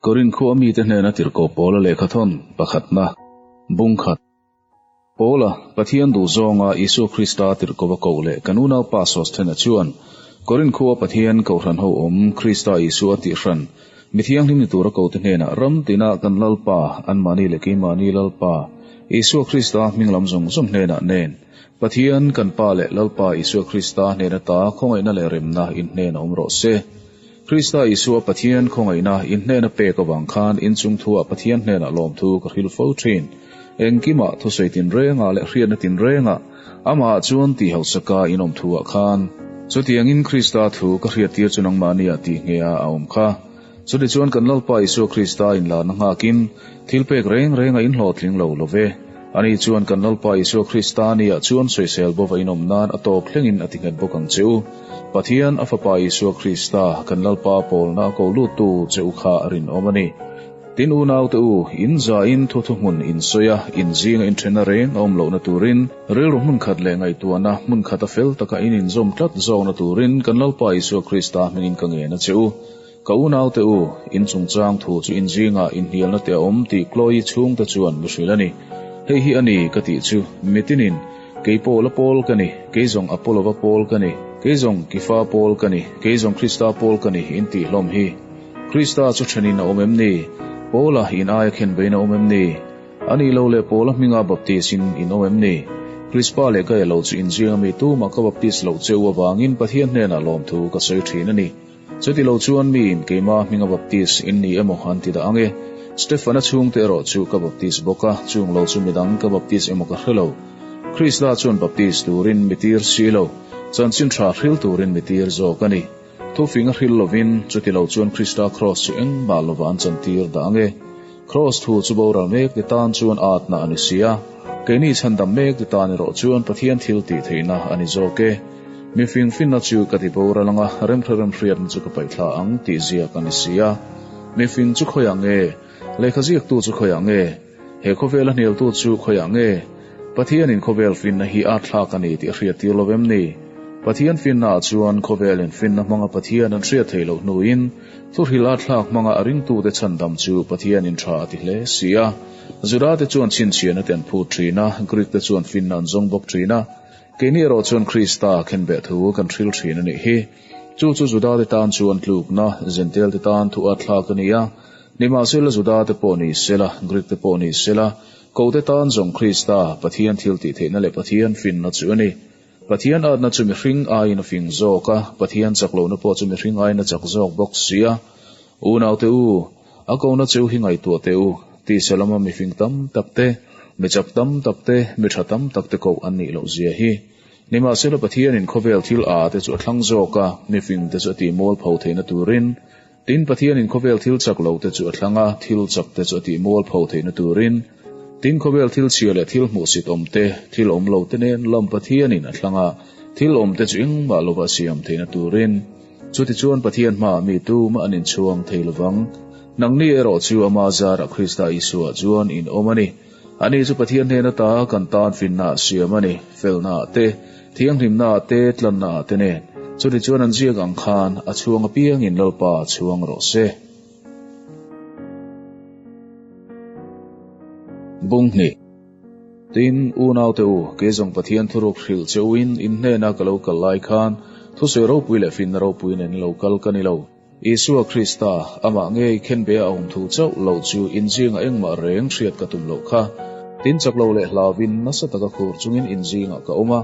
Korin khua mite hnena tirhkoh Paula lehkhathawn pakhatna, bung khat. Paula, Pathian duh zawnga Isua Krista tirhkoh a koh leh kan unaupa Sosthena chuan Korin khua Pathian kohhran ho awm Krista Isua tih hran mi thianghlim ni tura kote hnenah ram tina kan Lalpa, anmahni leh keimahni Lalpa, Isua Krista hming lam zawng zawng hnenah nen Pathian kan Pa leh Lalpa Isua Krista hnena ta khawngaihna leh remna in hnen a awm rawh se. Krista Isua Pathian khawngaihna in hnena pek avang khan in chung thuah Pathian hnenah lawmthu ka hril fo thin. Engkimah thusawi tinrengah leh hriatna tinrengah Amahah chuan tih hausaka in awm thuah khan chutiangin Krista thu ka hriattir chu nangmahniah tih nghe a a awm kha. Chutichuan kan Lalpa Isua Krista inlarna nghakin thil pek reng reng a inhlawhtling lo lo ve. Ani chuan kan Lalpa Isua Krista niah chuan sawisel bova inawm nan a tawp thlengin a ti nghet bawk ang che u. Pathian, a Fapa Isua Krista, kan Lalpa pawlna a ko luttu che u kha a rinawm a ni. Tin unaute u, in zain thu thuhmun in sawi a, in zinga inthena reng a awm lohna turin, rilru hmun khat leh ngaihtuahna hmun khata fel taka in inzawm tlat zawkna turin kan Lalpa Isua Krista hmingin ka ngen a che u. Ka unaute u, in chungchang thu chu in zingah inhnialna te a awm tih Chloe chhungte chuan mi hrilh a ni. Hei hi a ni ka tih chu, mitinin, Kei Paula pawl ka ni, kei zawng Apolova pawl ka ni, kei zawng Kifa pawl ka ni, kei zawng Krista pawl ka ni, in tih hlawm hi. Krista chu thenin a awm em ni? Paula in aia khen vein a awm em ni? A nih lo leh Paula hminga baptis in in awm em ni? Krispa leh Gaia lo chu in zinga mi tumah ka baptis loh che u avangin Pathian hnenah lawmthu ka sawi thin a ni. Chuti lo chuan miin keima hminga baptis in ni emaw an ti dah ang e. Stefana chhungte erawh chu ka baptis bawk a, chung lo chu midang ka baptis emaw ka hre lo. Krista chuan baptis turin mi tir si lo, chanchin tha hril turin mi tir zawk a ni. Thufing a hril lovin, chuti lo chuan Krista kraws chu engmah lova an chantir dah ang e. Kraws thu chu boral mek ti tan chuan atna a ni si a, keini chhandam mek ti tan erawh chuan Pathian thil tih theihna a ni zawk e. Mi fingfinna chu ka ti boral ang a, remhre remhriatna chu ka paihthla ang tih ziak a ni si a. Mi fing chu khawiah nge? Lehkha ziaktu chu khawiah nge? He khawvela hnialtu chu khawiah nge? Pathianin khawvel finna hi a thlak a ni tih a hriattir lo em ni? Pathian finnaah chuan khawvelin finna hmanga Pathian an hriat theih loh hnuin thuhril a thlak hmanga a ringtute chhandam chu Pathianin tha a ti hle si a. Judate chuan chhinchhiahna te an phut thin a, Greek-te chuan finna an zawng bawk thin a. Keini erawh chuan Krista khenbeh thu kan hril thin a nih hi. Chu chu Judate tan chuan tlukna, Jentail-te tan thu a thlak a ni a. Nimahsela Judate pawh ni sela, Greek-te pawh ni sela, Kote tan zawng Krista, Pathian thil tih theihna leh Pathian finna chu a ni. Pathian atna chu mihring aiin a fing zawk a, Pathian chak lohna pawh chu mihring aiin a chak zawk bawk si a. Unaute u, a kona cheu hi ngaihtuah teh u, tisa lama mifing tam tak te, mi chak tam tak te, mi tha tam tak te koh an nih loh zia hi. Nimahsela Pathianin khawvel thil a te chu a thlang zawk a, mifing te chu a tih mualpho theihna turin, Tin, Pathianin khawvel thil chak lo te chu a thlang a, thil chak te chu a tih mualpho theihna turin. Tin, khawvel thil chhia leh thil hmuhsit awm te, thil awm lo te nen lam Pathianin a thlang a, thil awm te chu engmah lova a siam theihna turin. Chutichuan Pathian hmaah mi tumah an inchhuang thei lovang. Nangni erawh chu ama zarah Krista Isua chuan in awm a ni. Ani chu Pathian hnen ata kan tan finna a siam a ni, felnaah te, thianghlimnaah te, tlannaah te nen. Chutichuan an ziak ang khan a chhuang apiangin Lalpa chhuang rawh se. Bung hnih. Tin, unaute u, kei zawng Pathian thuruk hrilh che uin in hnena ka lo kal lai khan thusawi ropui leh finna ropui nen lo kal ka ni lo. Isua Krista, amah ngei khenbe a awm thu chauh loh chu inzingah engmah reng hriat ka tum loh kha. Tin chak lo leh hlauvin nasa taka khur chungin inzingah ka awm a,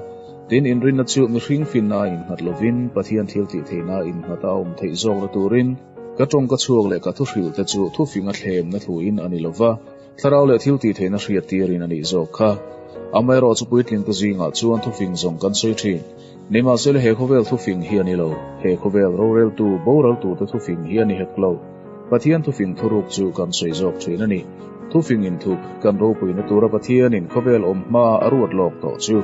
tin inrinna chu mihring finna a innghat lovin Pathian thil tih theihna a innghat a awm theih zawkna turin ka tawng ka chhuak leh ka thuhrilh te chu thufing a thlemna thuin a ni lova, thlarau leh thil tih theihna hriat tirin a nih zawk kha. Amaherawh chu puitling te zingah chuan thufing zawng kan sawi thin. Nimahsela he khawvel thufing hi a ni lo, he khawvel roreltu, boraltute thufing hi a ni hek lo. Pathian thufing thuruk chu kan sawi zawk thin a ni. Thufing inthup, kan ropuina tura Pathianin khawvel awm hma a ruat lawk tawh chu.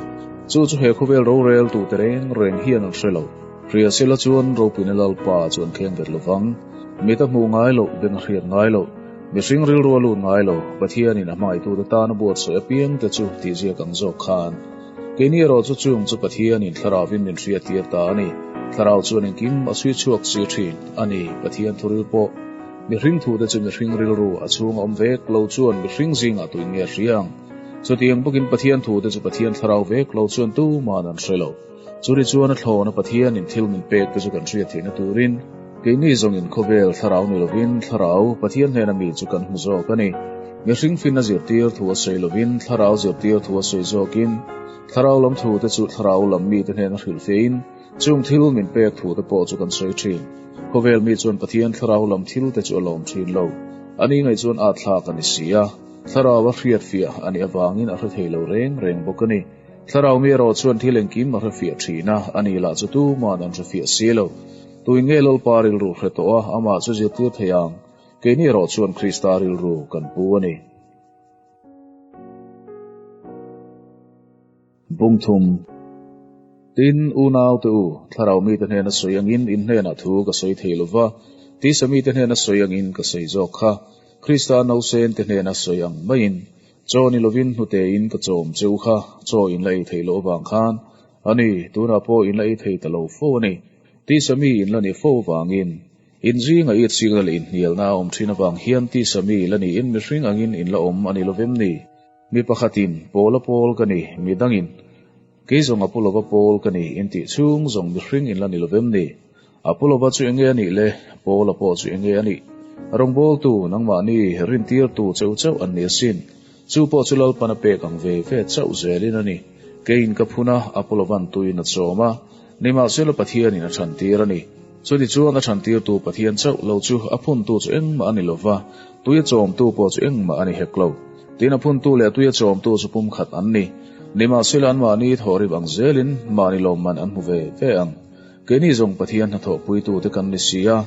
Chu chu he khawvel roreltute reng reng hian an hre lo. Hria sela chuan ropuina Lalpa chu an kheng bet lovang. Mit a hmuh ngai loh, beng a hriat ngai loh, mihring rilru a lut ngai lo, Pathianin a hmangaitute tana buatsawi apiangte chu tihziak ang zawk khan Keini erawh chu chung chu Pathianin Thlarauvin min hriattir ta a ni. Thlarau chuan engkim a chhui chhuak si thin a ni, Pathian thuril pawh. Mihring thute chu mihring rilru a chhung a awm vek lo chuan mihring zingah tuin nge a hria ang? Chutiang bawkin Pathian thute chu Pathian thlarau vek lo chuan tuman an hre lo. Churi chuan a thlawna Pathianin thil min pek te chu kan hriat theihna turin keini zawngin khawvel thlarau ni lovin thlarau Pathian hnena mi chu kan hmu zawk a ni. Mihring finna zirtir thu a sawi lovin thlarau zirtir thu a sawi zawkin thlarau lam thu te chu thlarau lam mite hnena hrilh fein chung thil min pek thu te pawh chu kan sawi thin. Khawvel mi chuan Pathian thlarau lam thil te chu a lawm thin lo. Ani ngaih chuan at thlak a ni si a, thlarau a hriat fiah a nih avangin a hre thei lo reng reng bawk a ni. Thlarau mi erawh chuan thil engkim a hre fiah thin a, ani lah chu tuman an hre fiah si lo. Tuin nge Lalpa rilru hre tawh a, amah chu zirtir thei ang? Keini erawh chuan Krista rilru kan pu a ni. Bungthum. Tin, unaute u, thlarau mite hnena sawi angin in hnenah thu ka sawi thei lo va, tisa mite hnena sawi angin ka sawi zawk kha, Krista nausen te hnena sawi ang maiin, Chaw ni lovin hnutein ka chawm che u kha, chaw in la ei theih loh avang khan, a ni, tunah pawh in la ei thei ta lo fo a ni. Tisa mi in la ni fo avangin, in zinga it sikna leh inhnialna a awm thin avang hian tisa mi la niin mihring angin in la awm a ni lovem ni? Mi pakhatin, Pawla pawl ka ni, mi dangin, Kei zawng a pu lova pawl ka ni, in tih chhung zawng mihring in la ni lovem ni? A pu lova chu enge a nih le? Pawla pawh chu enge a nih? Rawngbawltu, nangmahni rintirtu cheu chauh an ni asin. Chu pawh chu Lalpan a pek ang ve ve chauh zelin a ni. Keiin ka phun a, a pu lovan tuin a chawm a. Nimahsela Pathianin a chhantir a ni. Chutichuan a chhantirtu Pathian chauh lo chu a phuntu chu engmah a ni lova, tui a chawmtu pawh chu engmah a ni hek lo. Tin a phuntu leh tui a chawmtu chu pumkhat an ni. Nimahsela anmahni thawhrip ang zelin mahni lawmman an hmu ve ve ang. Keini zawng Pathian hnathawhpuitute kan ni si a,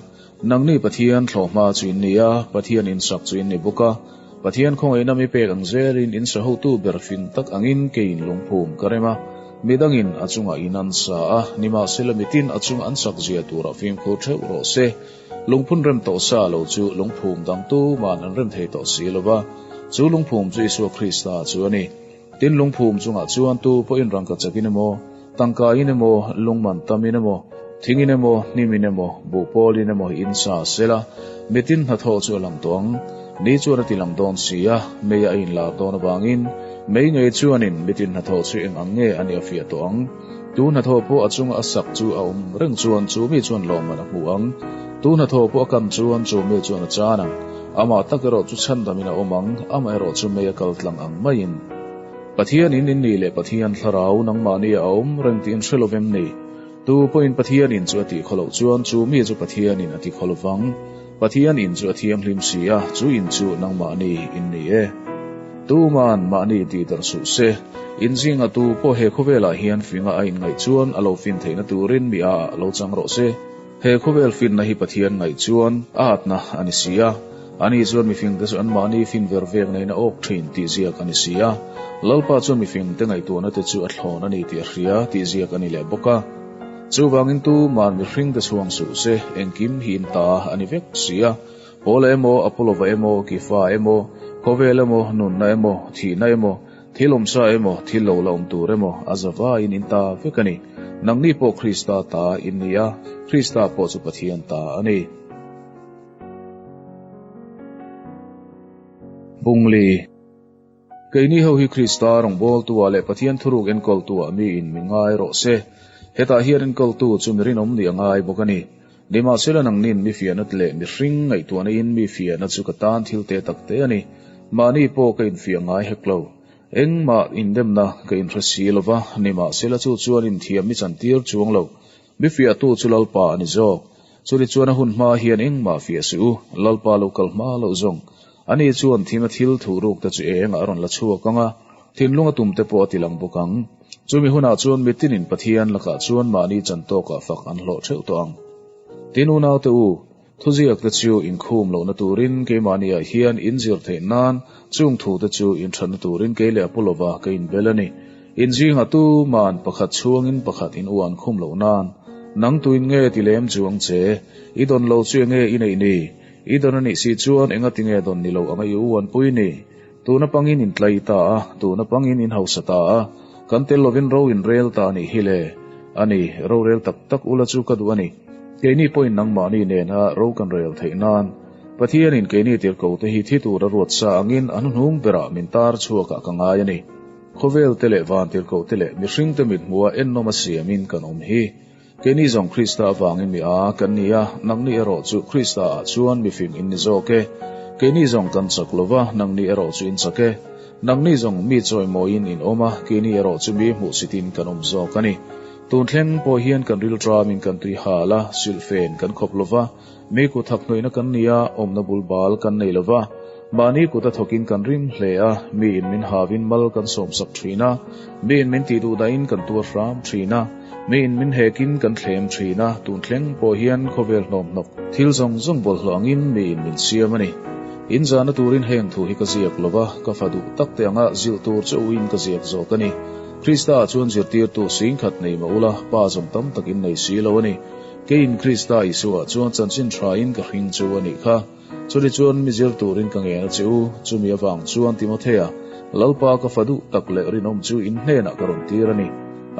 nangni Pathian thlawhhma chu in ni a, Pathian insak chu in ni bawk a. Pathian khawngaihna mi pek ang zelin in sa hotu ber fing tak angin keiin lungphum ka rem a, midangin a chungah in an sa a, nimahsela mitin a chung an sak zia turah fimkhur theuh rawh se. Lungphun rem tawh sa lo chu lungphum dang tuman an rem thei tawh si lo va, chu lungphum chu Isua Krista chu a ni. Tin, lungphum chungah chuan tu pawhin rangkachak in emaw, tangka in emaw, lungman tam in emaw, thing in emaw, hnim in emaw, buhpawl in emaw in sa sela, mitin hnathawh chu a lang tawh ang. Ni chuan a ti lang dawn si a, mei a inlar dawn avangin mei ngei chuanin mitin hnathawh chu eng ang nge a nih a fiah tawh ang. Tu hnathawh pawh a chunga a sak chu a awm reng chuan chu mi chuan lawmman a hmu ang. Tu hnathawh pawh a kam chuan chu mi chuan a chan ang. Amah tak erawh chu chhandamin a awm ang, amah erawh chu mei a kal tlang ang maiin. Pathian in in nih leh Pathian thlarau nangmahni a awm reng tih in hre lovem ni? Tu pawhin Pathian in chu a tih khaw loh chuan chu mi chu Pathian in a ti khaw lovang. Pathian in chu a thianghlim si a, chu in chu nangmahni in ni e. Tuman mahni tih darh suh se. In zinga tu pawh he khawvelah hian finga a inngaih chuan a lo fin theihna turin mi a ah lo chang rawh se. He khawvel finna hi Pathian ngaih chuan a atna a ni si a, ani chuan mifingte chu anmahni fin ver vek neiin a awk thin tih ziak a ni si a. Lalpa chuan mifingte ngaihtuahna te chu a thlawn a ni tih a hria tih ziak a ni leh bawk a. Chuvangin tuman mihringte chhuang suh se, engkim hi in ta a ni vek si a. Paula emaw, Apolova emaw, Kifa emaw, khawvel emaw, nunna emaw, thihna emaw, Thil awmsa emaw, thil lo la awm tur emaw a zavaiin in ta vek a ni. Nangni pawh Krista ta in ni a, Krista pawh chu Pathian ta a ni. Bungli. Keini ho hi Krista rawngbawltu-ah leh Pathian thuruk enkawltu-ah miin min ngai rawh se. Hetah hian enkawltu chu mi rinawm nih a ngai bawk a ni. Nimahsela nangnin mi fiahna leh mihring ngaihtuahna in mi fiahna chu ka tan thil te tak te a ni. Mahni pawh ka infiah ngai hek lo. Engmah indemna ka inhre si lo va, nimahsela chu chuan inthiam mi chantir chuang lo. Mi fiahtu chu Lalpa a ni zawk. Chuni chuan a hun hma hian engmah fiah suh u, Lalpa lo kal hma loh zawng. Ani chuan thim a thil thuhruk te chu engah a rawn la chhuak ang a, thinlung a tum te pawh a ti lang bawk ang. Chumi hunah chuan mitinin Pathian lakah chuan mahni chan tawkah fak an hlawh theuh tawh ang. Tin unaute u, thuziak te chu inkhum lohna turin keimahniah hian in zir theih nan chung thu te chu inthatna turin kei leh a pu lova ka inbel a ni. In zingah tuman pakhat chhuangin pakhat in uan khum loh nan nang tuin nge ti lem chuang che? I dawn lo chu enge i neih ni? I dawn a nih si chuan enga tinge dawn ni lo anga i uanpui ni? Tuna pangin in tlai ta a, tuna pangin in hausa ta a, kan tel lovin ro in rel ta a nih hi le. A ni, rorel tak tak ula chu ka duh a ni. Keini pawhin nangmahni nena ro kan rel theih nan. Pathianin keini tirhkohte hi thi tura ruat sa angin a hnuhnung berah min tar chhuakah ka ngai a ni. Khawvel te leh van tirhkohte leh mihringte mithmuha ennawm a siamin kan awm hi. Keini zawng Krista avangin mi a kan ni a, nangni erawh chu Krista ah chuan mifing in ni zawk e. Keini zawng kan chak lo va, nangni erawh chu in chak e. Nangni zawng mi chawimawiin in awm a, keini erawh chu mi hmuhsitin kan awm zawk a ni. Tun thleng pawh hian kan rilṭamin kan tui hal a, silhfen kan khawp lo va, Mi kut hak hnawihna kan ni a, awmna bul bal kan nei lo va. Mahni kut a thawkin kan rim hle a, miin min havin mal kan sawmsak thin a, miin min tih duh dahin kan tuar hram thin a, miin min hekin kan thlem thin a, tun thleng pawh hian khawvel hnawmhnawk thil zawng zawng bawlhhlawh angin miin min siam a ni. In zahna turin heng thu hi ka ziak lo va, ka fa duh tak te anga zilh tur che uin ka ziak zawk a ni. Krista ah chuan zirtirtu singkhat nei mah ula, pa zawng tam takin nei si lo a ni. Keiin Krista Isua chuan chanchin thain ka hring chu a nih kha. Chumi chuan mi zir turin ka ngen a che u. Chumi avang chuan Timothea, Lalpa ka fa duh tak leh rinawm chu in hnenah ka rawn tir a ni.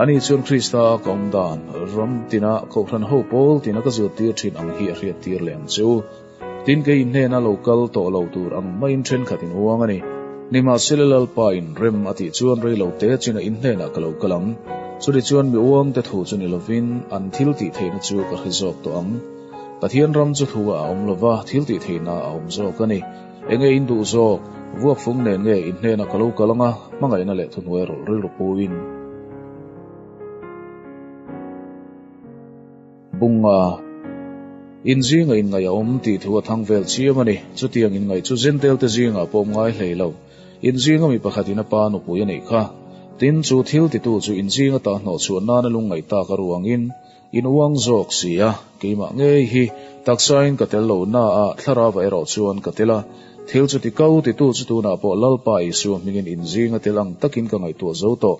Ani chuan Krista a ka awm dan, ram tina kohhran ho pawl tina ka zirtir thin ang hi a hriattir leh ang che u. Tin, kei in hnena lo kal tawh lo tur ang maiin thenkhat in uang a ni. Nimahsela Lalpa in rem a tih chuan rei lo te chin a in hnenah ka lo kal ang. Chutih chuan mi uangte thu chu ni lovin an thil tih theihna chu ka hre zawk tawh ang. Pathian ram chu thu ah a awm lova, thil tih theihna a awm zawk a ni. Enge in duh zawk? Vuakfung nen nge in hnenah ka lo kal ang a, hmangaihna leh thuhnuai rawlh rilru puin. Bunga, In zinga inngaih a awm tih thu a thang vel chiam a ni. Chutiang inngaih chu Zentel te zingah pawh awm ngai hlei lo. In zinga mi pakhatin a pa nupui a neih kha. Tin, chu thil titu chu in zinga tah hnawh chhuah nana lungngaih tak a ruangin in uang zawk si a. Keimah ngei hi taksain ka tel lo na a, thlarava erawh chuan ka tel a. Thil chu ti ko titu chu tunah pawh Lalpa Isua hmingin in zinga tel ang takin ka ngaihtuah zo tawh.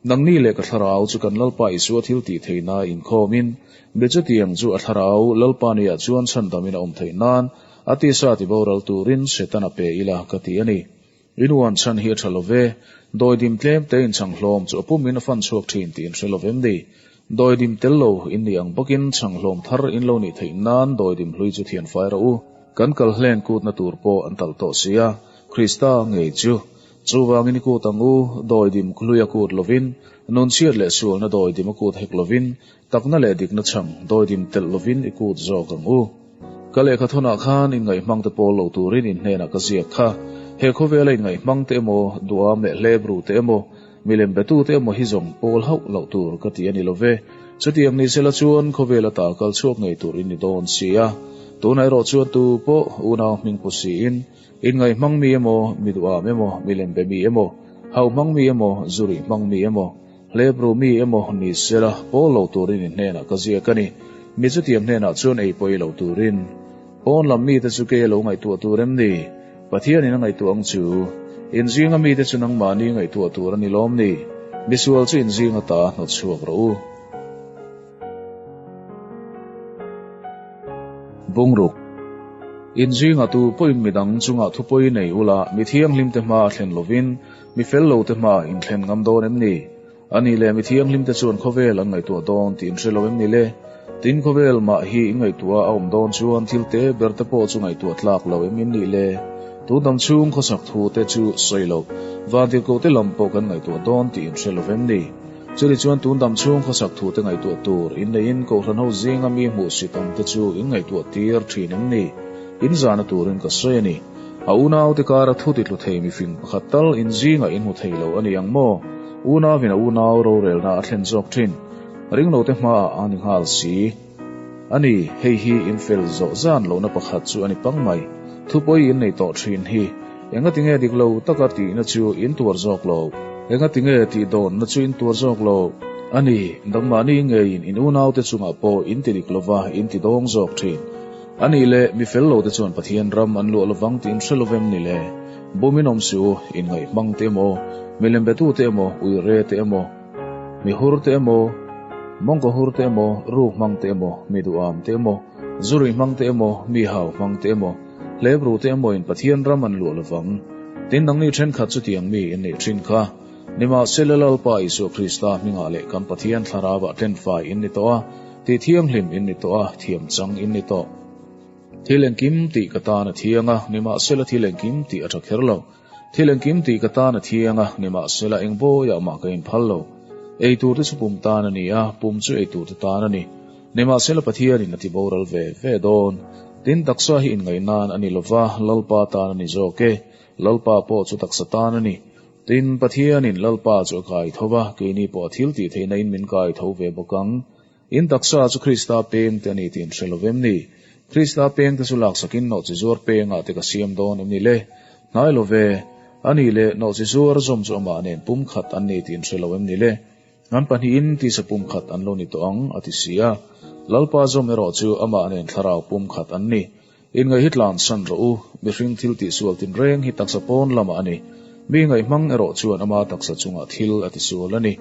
Nangni leh ka thlarau chu kan Lalpa Isua thil tih theihna inkhawmin, mi chutiang chu a thlarau Lalpa niah chuan chhandamin a awm theih nan, a tisa tiboral turin Setana pe ila ka ti a ni. I nuan chhan hi a tha lo ve, dawidim tlem te inchhang hlawm chu a pumin a fan chhuak thin tih in hre lo vem ni? Dawidim tel lo in nih ang bawkin chhang hlawm thar in lo nih theih nan dawidim hlui chu thian fai rawh u. Kan kal hlen kutna tur pawh an talh tawh si a, Krista ngei chu. Chuvangin i kut ang u, dawidim hlui a kut lovin, nunchhiat leh sualna dawidim a kut hek lovin, takna leh dikna chhang dawidim telh lovin i kut zawk ang u. Ka lehkha thawnah khan inngaihmangte pawl lo turin in hnenah ka ziak kha. He khawvela inngaihmangte emaw, duam leh hlep ru te emaw, milem betute emaw hi zawng pawl hauh loh tur ka ti a ni lo ve. Chutiang ni sela chuan khawvela ta kal chhuak ngei tur in ni dawn si a. Tunah erawh chuan tu pawh unau hming pu siin, Inngaih hmang mi emaw, mi duham emaw, mi lembe mi emaw, hauh hmang mi emaw, zu rih hmang mi emaw, hlep ru mi emaw ni sela pawl lo turin i hnenah ka ziak a ni. Mi chutiang hnenah chuan ei pawh i lo turin. Pawn lam mite chu kei a lo ngaihtuah tur em ni? Pathianin a ngaihtuah ang chu. Inzinga mite chu nangmahni ngaihtuah tur a ni lawm ni? Misual chu inzinga ta hnawt chhuak rawh u. Bungruk. Inzinga tu pawhin midang chungah thupawi nei ula, mi thianghlimte hma a thlen lovin, mi fel lote hma in thlen ngam dawn em ni? A nih leh mi thianghlimte chuan khawvel an ngaihtuah dawn tih in hre lo em ni le? Tin khawvel mah hi in ngaihtuah a awm dawn chuan thil te ber te pawh chu ngaihtuah tlak lo em in nih le? Tun dam chhung khawsak thu te chu sawi loh, vantirhkohte lam pawh kan ngaihtuah dawn tih in hre lo em ni? Chutih chuan tun dam chhung khawsak thute ngaihtuah tur in neiin Kohhran ho zinga mi hmuhsit awm te chu in ngaihtuah tir thin em ni? In zahna turin ka sawi a ni. A unaute kara thu titlu thei mifing pakhat tal in zingah in hmu thei lo a ni ang maw? Unauin a unau rorelna a thlen zawk thin. Ringlote hmaah a ni nghal si. A ni, hei hi in fel zawh zan lohna pakhat chu a ni pang mai. Thupawi in nei tawh thin hi. Engatinge dik lo taka tihna chu in tuar zawk lo? Engatinge tih dawnna chu in tuar zawk lo? A ni, nangmahni ngeiin in unaute chungah pawh in ti dik lova in ti dawng zawk thin. A nih leh, mi fel lote chuan Pathian ram an luah lovang tih in hre lovem ni le? Bumin awm suh u, inngaihmangte emaw, milem betute emaw, uire te emaw, Mi hur te emaw, mawngkaw hur te emaw, ruk hmang te emaw, mi duham te emaw, zu ruih hmang te emaw, mi hau hmang te emaw, hlep ru te emaw in Pathian ram an luah lovang. Tin, nangni thenkhat chutiang mi in neih thin kha. Nimahsela Lalpa Isua Krista hmingah leh kan Pathian thlarauah tlenfai in ni tawh a, tihthianghlim in ni tawh a, thiamchang in ni tawh. Thil engkim tih ka tan a thiang a, nimahsela thil engkim tih a tha kher lo. Thil engkim tih ka tan a thiang a, nimahsela eng bawiah mah ka inphal lo. Ei tur te chu pum tan a ni a, pum chu ei tur te tan a ni. Nimahsela Pathianin a ti boral ve ve dawn. Tin, taksa hi inngaih nan a ni lova, Lalpa tan a ni zawk e. Lalpa pawh chu taksa tan a ni. Tin, Pathianin Lalpa chu a kai tho va, keini pawh a thil tih theihna in min kai tho ve bawk ang. In taksa chu Krista peng te a ni tih in hre lo vem ni? Krista peng te chu laksakin nawhchi zuar pengah te ka siam dawn em ni le? Hnai lo ve. A nih leh, nawhchi zuar zawm chu amah nen pumkhat an ni tih in hre lo em ni le? An pahnihin tisa pumkhat an lo ni tawh ang, a ti si a. Lalpa zawm erawh chu amah nen thlarau pumkhat an ni. Inngaih hi tlansan rawh u, mihring thil tihsual tinreng hi taksa pawn lamah a ni. Mi ngaihmang erawh chuan ama taksa chungah thil a tisual a ni.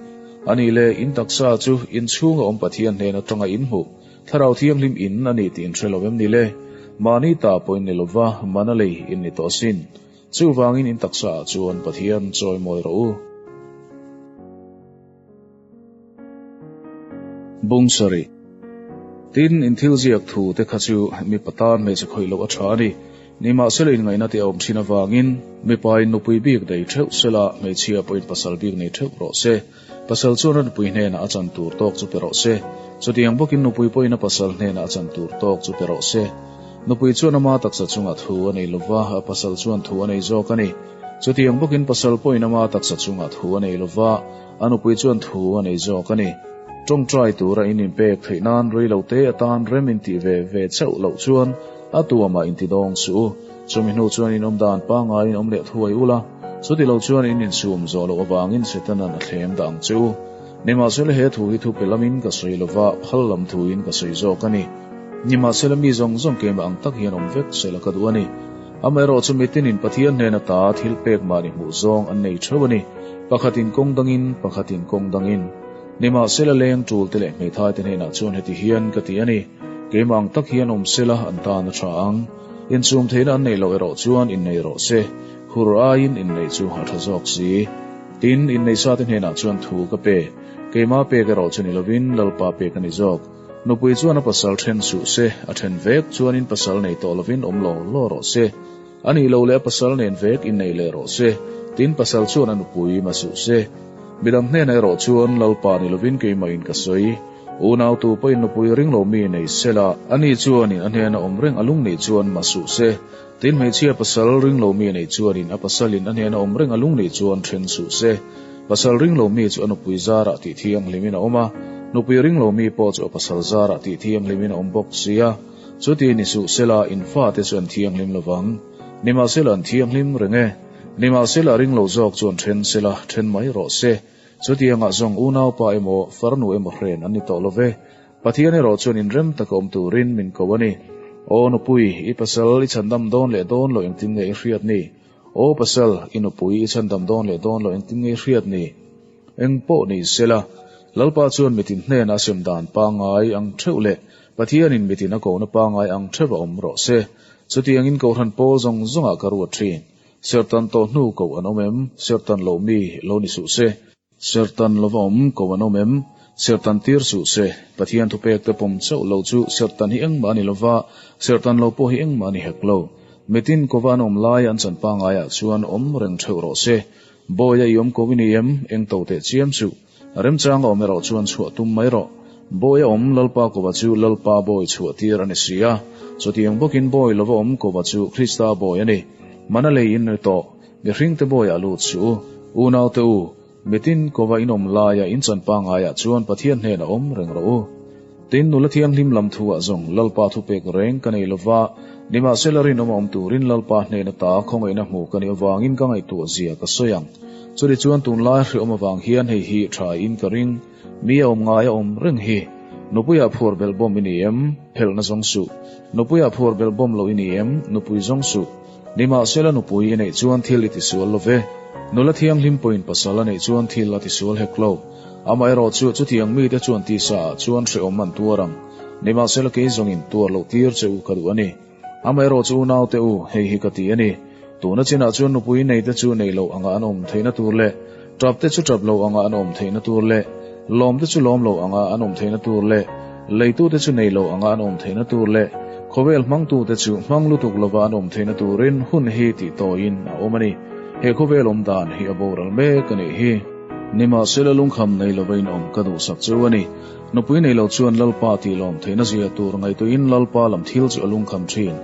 A nih leh, in taksa chu in chhunga awm Pathian hnen atanga in hmuh, Thlarau Thianghlim in a ni tih in hre lo em ni le? Mahni ta pawh in ni lova, mana lei in ni tawh asin. Chuvangin in taksaah chuan Pathian chawimawi rawh u. Bung sarih. Tin, in thil ziak thu te kha chu mipa tan hmeichhe khawih loh a tha a ni. Nimahsela inngaihna te a awm thin avangin mipa in nupui bik nei theuh sela, hmeichhia pawhin pasal bik nei theuh rawh se. Pasal chuan a nupui hnenah a chan tur tawk chu pe rawh se. Chutiang bawkin nupui pawhin a pasal hnenah a chan tur tawk chu pe rawh se. Nupui chuan ama taksa chungah thu a nei lova, a pasal chuan thu a nei zawk a ni. Chutiang bawkin pasal pawhin ama taksa chungah thu a nei lova, a nupui chuan thu a nei zawk a ni. Tawngtai tura in inpek theih nan rei lo te atan rem intih ve ve chauh loh chuan a tuamah inti dawng suh u. Chumi hnu chuan in awm dan pangaiin awm leh thuai ula, chuti lo chuan in insum zawh loh avangin Setanan a thlem dah ang che u. Nimahsela he thu hi thupe lamin ka sawi lova, phal lam thuin ka sawi zawk a ni. Nimahsela mi zawng zawng keimah ang tak hian awm vek sela ka duh a ni. Amaherawhchu mitinin Pathian hnena ta thil pek mahni hmuh zawng an nei theuh a ni, pakhatin kawng dangin, pakhatin kawng dangin. Nimahsela leng tul te leh hmeithai te hnenah chuan heti hian ka ti a ni, keimah ang tak hian awm sela an tan a tha ang. Inchhum theihna an neih loh erawh chuan innei rawh se, hur aiin inneih chu a tha zawk si. Tin, inneisa te hnenah chuan thu ka pe, keimah pek erawh chu ni lovin Lalpa pek a ni zawk. Nupui chuan a pasal then suh se, a then vek chuanin pasal nei tawh lovin awm lo law rawh se. A nih loh leh a pasal nen vek innei leh rawh se, tin pasal chuan a nupui ma suh se. Midang hnenah erawh chuan Lalpa ni lovin keimahin ka sawi. Unau tu pawhin nupui ring lo mi nei sela, ani chuanin a hnena awm reng a lung nih chuan ma suh se. Tin hmeichhia pasal ring lo mi nei chuanin a pasalin a hnena awm reng a lung nih chuan then suh se. Pasal ring lo mi chu a nupui zarah tih thianghlimin a awm a, nupui ring lo mi pawh chu a pasal zarah tih thianghlimin a awm bawk si a. Chuti ni suh sela in fate chu an thianghlim lo vang. Nimahsela an thianghlim reng e. Nimahsela ring lo zawk chuan then sela then mai rawh se. Chutiangah zawng unaupa emaw farnu emaw hren an ni tawh lo ve. Pathian erawh chuan inrem taka awm turin min ko a ni. Aw nupui, i pasal i chhandam dawn leh dawn lo engtin nge i hriat ni? Aw pasal, i nupui i chhandam dawn leh dawn lo engtin nge i hriat ni? Eng pawh ni sela, Lalpa chuan mitin hnenah a sem dan pangngai ang theuh leh Pathianin mitin a kohna pangngai ang theuh a awm rawh se. Chutiangin Kohhran pawl zawng zawngah ka ruat thin. Serhtan tawh hnu koh an awm em? Serhtan loh mi lo ni suh se. Serhtan lova awm koh an awm em? Serhtan tir suh se. Pathian thupek te pawm chauh lo chu serhtan hi engmah a ni lova, serhtan lo pawh hi engmah a ni hek lo. Mitin kova an awm lai an chan pangaiah chuan awm reng theuh rawh se. Bawi a i awm ko i ni em? Eng to teh chiam suh. Remchang a awm erawh chuan chhuah tum mai rawh. Bawi a awm Lalpa kova chu Lalpa bawi chhuah tir a ni si a. Chutiang bawkin bawi lova awm kova chu Krista bawi a ni. Mana lei in ri tawh. Mihringte bawiah lut suh u. Unaute u, mitin kova in awm laia in chan pangaiah chuan Pathian hnenah awm reng rawh u. Tin, nula thianghlim lam thuah zawng Lalpa thupek reng ka nei lova, nimahsela rinawm a awm turin Lalpa hnena ta khawngaihna hmu ka nih avangin ka ngaihtuah zia ka sawi ang. Chutichuan tunlai hriawm avang hian hei hi tha in ka ring, mi a awm ngai a awm reng hi. Nupuiah phuar belh bawm i ni em? Phelhna zawng suh. Nupuiah phuar belh bawm loh i ni em? Nupui zawng suh. Nimahsela nupui i neih chuan thil i tisual lo ve. Nula thianghlim pawhin pasal a neih chuan thil a tisual hek lo. Amaherawh chu chutiang mite chuan tisa ah chuan hrehawm an tuar ang. Nimahsela kei zawngin tuar loh tir che u ka duh a ni. Amaherawh chu unaute u, hei hi ka ti a ni. Tuna chinah chuan nupui neite chu neih loh anga an awm theihna tur leh tapte chu tap lo anga an awm theihna tur leh lawmte chu lawm lo anga an awm theihna tur leh. Leitute chu nei lo anga an awm theihna tur leh khawvel hmangtute chu hmang lutuk lova an awm theihna turin hun hi tih tawiin a awm a ni. He khawvel awm dan hi a boral mek a nih hi. Nimahsela lungkham nei lova in awm ka duhsak cheu a ni. Nupui nei lo chuan Lalpa tih lawm theihna zia tur ngaihtuahin Lalpa lam thil chu a lungkham thin.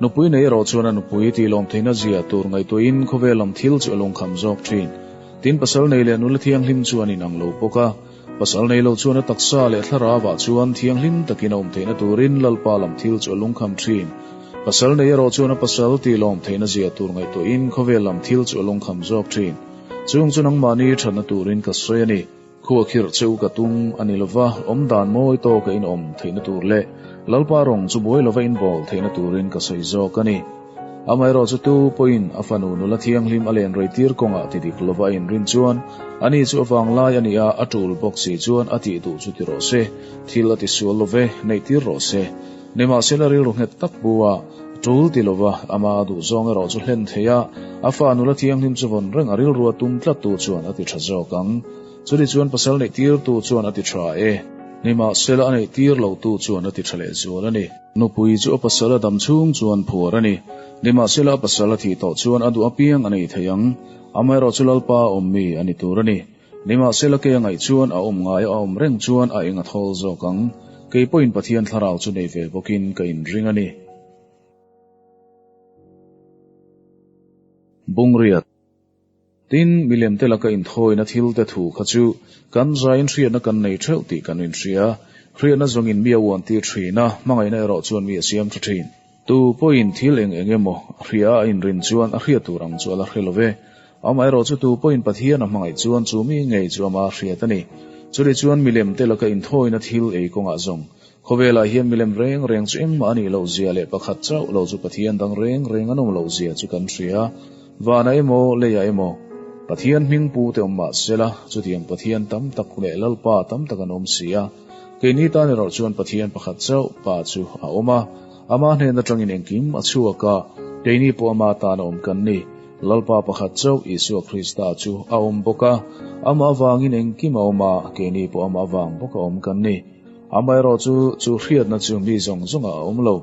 Nupui nei erawh chuan a nupui tih lawm theihna zia tur ngaihtuahin khawvel lam thil chu a lungkham zawk thin. Tin, pasal nei leh nula thianghlim chu an inang lo bawk a. Pasal nei lo chuan a taksa leh thlarauah chuan thianghlim takin a awm theihna turin Lalpa lam thil chu a lungkham thin. Pasal nei erawh chuan a pasal tih lawm theihna zia tur ngaihtuahin khawvel lam thil chu a lungkham zawk thin. Chung chu nangmahni thatna turin ka sawi a ni. Khua khirh cheu ka tum a ni lova, awmdan mawi tawka in awm theihna tur leh Lalpa rawng chu buai lova in bawl theihna turin ka sawi zawk a ni. Amaherawhchu tu pawhin a fanu nula thianghlim a len rei tir kawngah ti dik lova a inrin chuan ani chu a vanglai a nia, a tul bawk si chuan a tih duh chu ti rawh se, thil a ti sual lo ve, neih tir rawh se. Nimahsela rilru nghet tak pu a, tul ti lova ama duhzawng erawh chu hlen thei a, a fa nula thianghlim chu vawn reng a rilru a tum tlat tu chuan a ti tha zawk ang. Chutih chuan pasal neih tir tu chuan a ti tha e. Nimahsela a neih tir lo tu chuan a ti tha leh zual a ni. Nupui chu a pasal a dam chhung chuan phuar a ni. Nimahsela a pasal a thih tawh chuan a duh apiang a nei thei ang. Amaherawh chu Lalpa awm mi a ni tur a ni. Nimahsela kei a ngaih chuan a awm ngai a awm reng chuan a eng a thawl zawk ang. Kei pawhin Pathian thlarau chu nei ve bawkin ka inring a ni. Bungriat. Tin, milemte laka inthawina thilte thu kha chu kan zaiin hriatna kan nei theuh tih kan inhria. Hriatna zawngin mi a uantir thin a, hmangaihna erawh chuan mi a siam tha thin. Tu pawhin thil eng eng emaw a hria a inrin chuan a hriat tur ang chu a la hre lo ve. Amaherawh chu tu pawhin Pathian a hmangaih chuan chu mi ngei chu ama hriat a ni. Chutih chuan milemte laka inthawina thil ei kawngah zawng Khawvelah hian milem reng reng chu engmah a nih loh zia leh pakhat chauh lo chu Pathian dang reng reng an awm loh zia chu kan hria. Vanah emaw, leiah emaw, Pathian hming pu te awm mah sela, chutiang Pathian tam tak leh Lalpa tam tak an awm si a. Keini tan erawh chuan Pathian pakhat chauh, Pa chu a awm a. Ama hnen atangin engkim a chhuak a, keini pawh ama tan a awm kan ni. Lalpa pakhat chauh, Isua Krista chu a awm bawk a. Amah avangin engkim a awm a, keini pawh amah avang bawk a awm kan ni. Amaherawh chu, chu hriatna chu mi zawng zawngah a awm lo.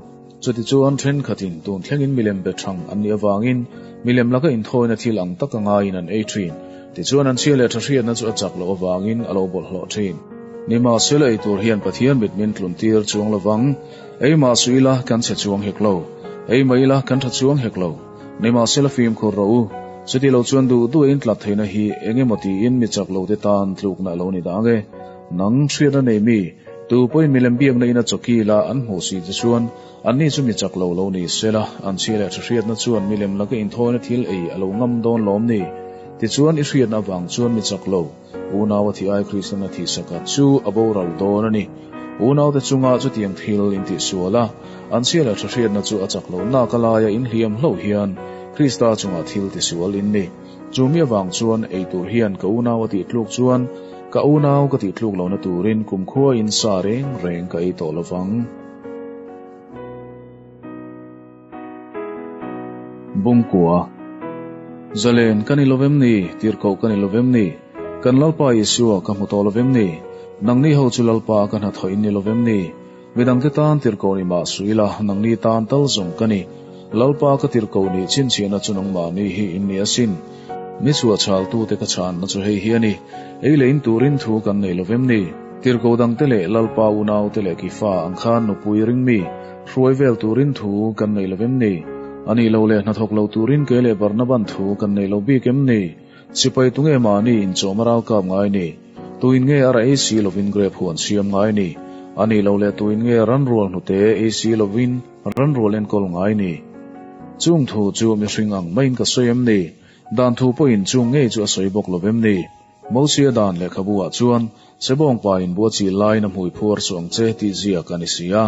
Chutichuan, thenkhatin tun thlengin milem be thang an nih avangin milem laka inthawina thil ang taka ngaiin an ei thin. Tichuan, an chhia leh tha hriatna chu a chak loh avangin a lo bawlhhlawh thin. Nimahsela ei tur hian Pathian mit min tlun tir chuang lovang. Ei mah suh ila kan chhe chuang hek lo. Ei mah ila kan tha chuang hek lo. Nimahsela fimkhur rawh u. Chuti lo chuan duh duh a intlat theihna hi eng emaw tiin mi chak lote tan tlukna a lo ni dah ang e. Nang hriatna nei mi, tu pawhin milem biakna ina chawki la an hmuh si te chuan anni chu mi chak lo lo ni sela, an chhia leh tha hriatna chuan milem laka inthawina thil ei a lo ngam dawn lawm ni? Tichuan i hriatna avang chuan mi chak lo, unau a thih ai Kristian a thih saka chu a boral dawn a ni. Unaute chunga chutiang thil intihsual a, an chhia leh tha hriatna chu a chak lo nak alaia inhliam hlauh hian Krista chungah thil tisual in ni. Chu mi avang chuan ei tur hian ka unau a tih tluk chuan ka unau ka tih tluk lohna turin kumkhua in sa reng reng ka ei tawh lovang. Bungkua. Zalen ka ni lovem ni? Tirhkoh ka ni lovem ni? Kan Lalpa Isua ka hmu tawh lovem ni? Nangni ho chu Lalpa ka hnathawh in ni lovem ni? Midangte tan tirhkoh ni mah suh ila, nangni tan tal zawng ka ni. Lalpa ka tirhkoh nih chhinchhiahna chu nangmahni hi in ni asin. Mi chhuah chhaltute ka chhanna chu hei hi a ni, Ei leh in turin thu kan nei lo vem ni? Tirhkoh dangte leh Lalpa unaute leh Kifa ang khan nupui ring mi, hruai vel turin thu kan nei lo vem ni? A nih lo leh hnathawk lo turin kei leh Barnaban thu kan nei lo bik em ni? Sipai tunge mahni inchawm a ralkap ngai ni? Tuin nge ara ei si lovin grape huan siam ngai ni? A nih loh leh tuin nge ranrual hnute ei si lovin ranrual enkawl ngai ni? Chung thu chu mihring ang maiin ka sawi em ni? Dan thu pawhin chung ngei chu a sawi bawk lo vem ni? Mosia dan lehkhabu ah chuan, Sebawngpa in bua chi laiin a hmui phuar suh ang che tih ziak a ni si a.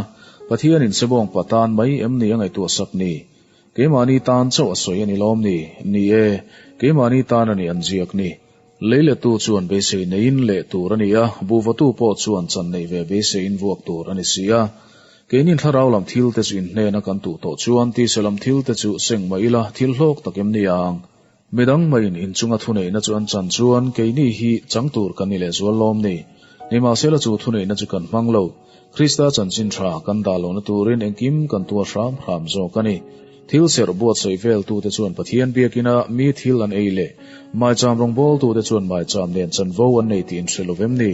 Pathianin sebawngpa tan mai em ni a ngaihtuah sak ni? Keimahni tan chauh a sawi a ni lawm ni? Ni e, keimahni tan a ni an ziak ni. Lei lettu chuan beisei neiin leh tur a ni a, buhvatu pawh chuan chan neih ve beiseiin vuak tur a ni si a. Keinin thlarau lam thil te chu inhnena kan tuh tawh chuan tisa lam thil te chu seng mah ila thil hlawk tak em ni ang? Midang maiin inchunga thuneihna chu an chan chuan keini hi chang tur kan ni lehzual lawm ni? Nimahsela chu thuneihna chu kan hmang lo. Krista chanchin tha kan dah lohna turin engkim kan tuar hram hram zawk a ni. Thil serh buatsaih veltute chuan Pathian biakina mi thil an ei leh maicham rawngbawltute chuan maicham nen chanvo an nei tih in hre lo vem ni?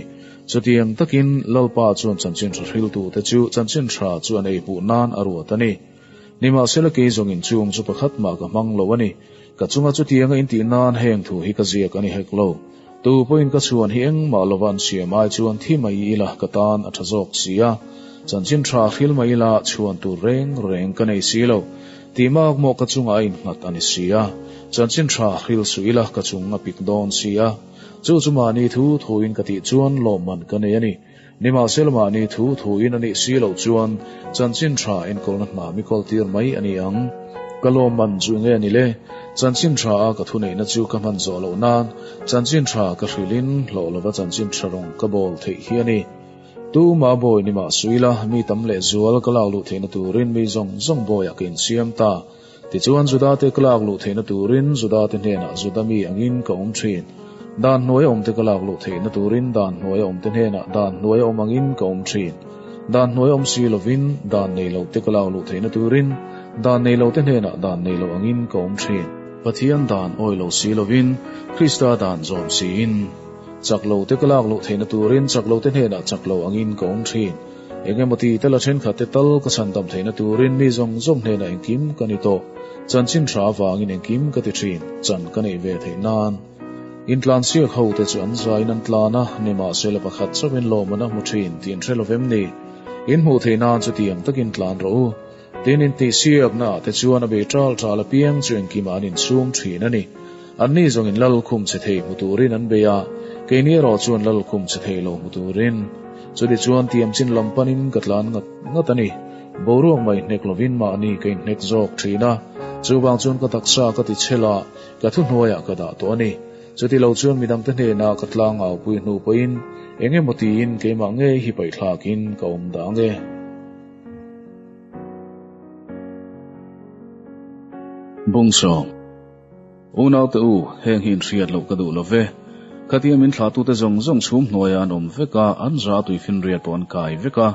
Chutiang takin Lalpa chuan chanchin tha hriltute chu chanchin tha chu an ei hmuh nan a ruat a ni. Nimahsela kei zawngin chung chu pakhat mah ka hmang lo a ni. Ka chunga chutianga intih nan heng thu hi ka ziak a ni hek lo. Tu pawhin ka chhuan hi engmah lova an siam ai chuan thi mai ila ka tan a tha zawk si a, chanchin tha hril mai ila chhuan tur reng reng ka nei si lo. Tih mak maw ka chungah a innghat a ni si a, chanchin tha hril suh ila ka chung a pik dawn si a. Chu chu mahni thu thuin ka tih chuan lawmman ka nei a ni. Nimahsela mahni thu thuin a nih si loh chuan chanchin tha enkawlna hna mi kawltir mai a ni ang. Ka lawmman chu nge ni le? Chanchin tha a ka thuneihna chu ka hman zawh loh nan chanchin tha ka hrilhin hlawh lova chanchin tha rawng ka bawl theih hi a ni. Tuma bawi ni mah suila mi tam leh zual ka lak luh theihna turin mi zawng zawng bawiah ka insiam ta. Tichuan Judate ka lak luh theihna turin Judate hnenah Juda mi angin ka awm thin. Dan hnuaia awmte ka lak luh theihna turin dan hnuaia awmte hnenah dan hnuaia awm angin ka awm thin. Dan hnuaia awm si lovin dan nei lote ka lak luh theihna turin dan nei lote hnenah dan nei lo angin ka awm thin. Pathian dan awi lo si lovin Krista dan zawm siin. Chak lote ka lak luh theihna turin chak lote hnenah chak lo angin ka awm thin. Eng emaw ti tel a thenkhat te tal ka chhan dam theihna turin mi zawng zawng hnenah engkim ka ni tawh. Chanchin tha avangin engkim ka ti thin, chan ka neih ve theih nan. Intlansiak ho te chu an zaiin an tlan a, nimahsela pakhat chauhin lawmman a hmu thin tih in hre lo vem ni? In hmuh theih nan chutiang takin tlan rawh u. Tin, intihsiakna ah te chuan a bei tal tal apiang chu engkimah an insum thin a ni. Anni zawngin lal khum che thei hmu turin an bei a, keini erawh chuan lal khum che thei lo hmu turin. Chuti chuan tiam chin lam panin ka tlan ngat ngat a ni. Boruak mai hnek lovin mahni ka inhnek zawk thin a, chuvang chuan ka taksa ka ti chhel a, ka thuhnuaiah ka dah tawh a ni. Chuti lo chuan midangte hnenah ka tlang aupui hnu pawhin eng emaw tiin keimah ngei hi paihthlakin ka awm dah ang e. Bungsawm. Unaute u, heng hi inhriat loh ka duh lo ve. Khatia min thlahtute zawng zawng chhum hnuaiah an awm vek a, an za tuifinriat pawh an kai vek a.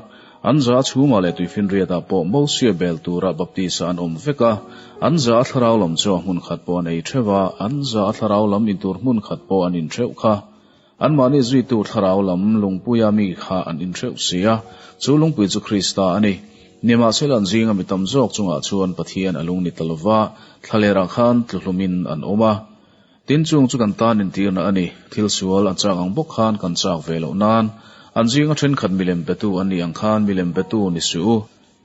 An za chhumah leh tuifinriatah pawh Mosia bel tura baptisa an awm vek a. An za thlarau lam chu a hmun khat pawh an ei theuh a, an za thlarau lam intur hmun khat pawh an in theuh kha. Anmahni zuitu thlarau lam lungpuia mi kha an inhreuh si a, chu lungpui chu Krista a ni. Nimahsela an zinga mi tam zawk chungah chuan Pathian a lung ni ta lova, thlalerah khan tluhlumin an awm a. Tin, chung chu kan tan intirna a ni, thil sual an chak ang bawk khan kan chak ve loh nan, an zinga thenkhat milem petu an nih ang khan milem petu ni suh u.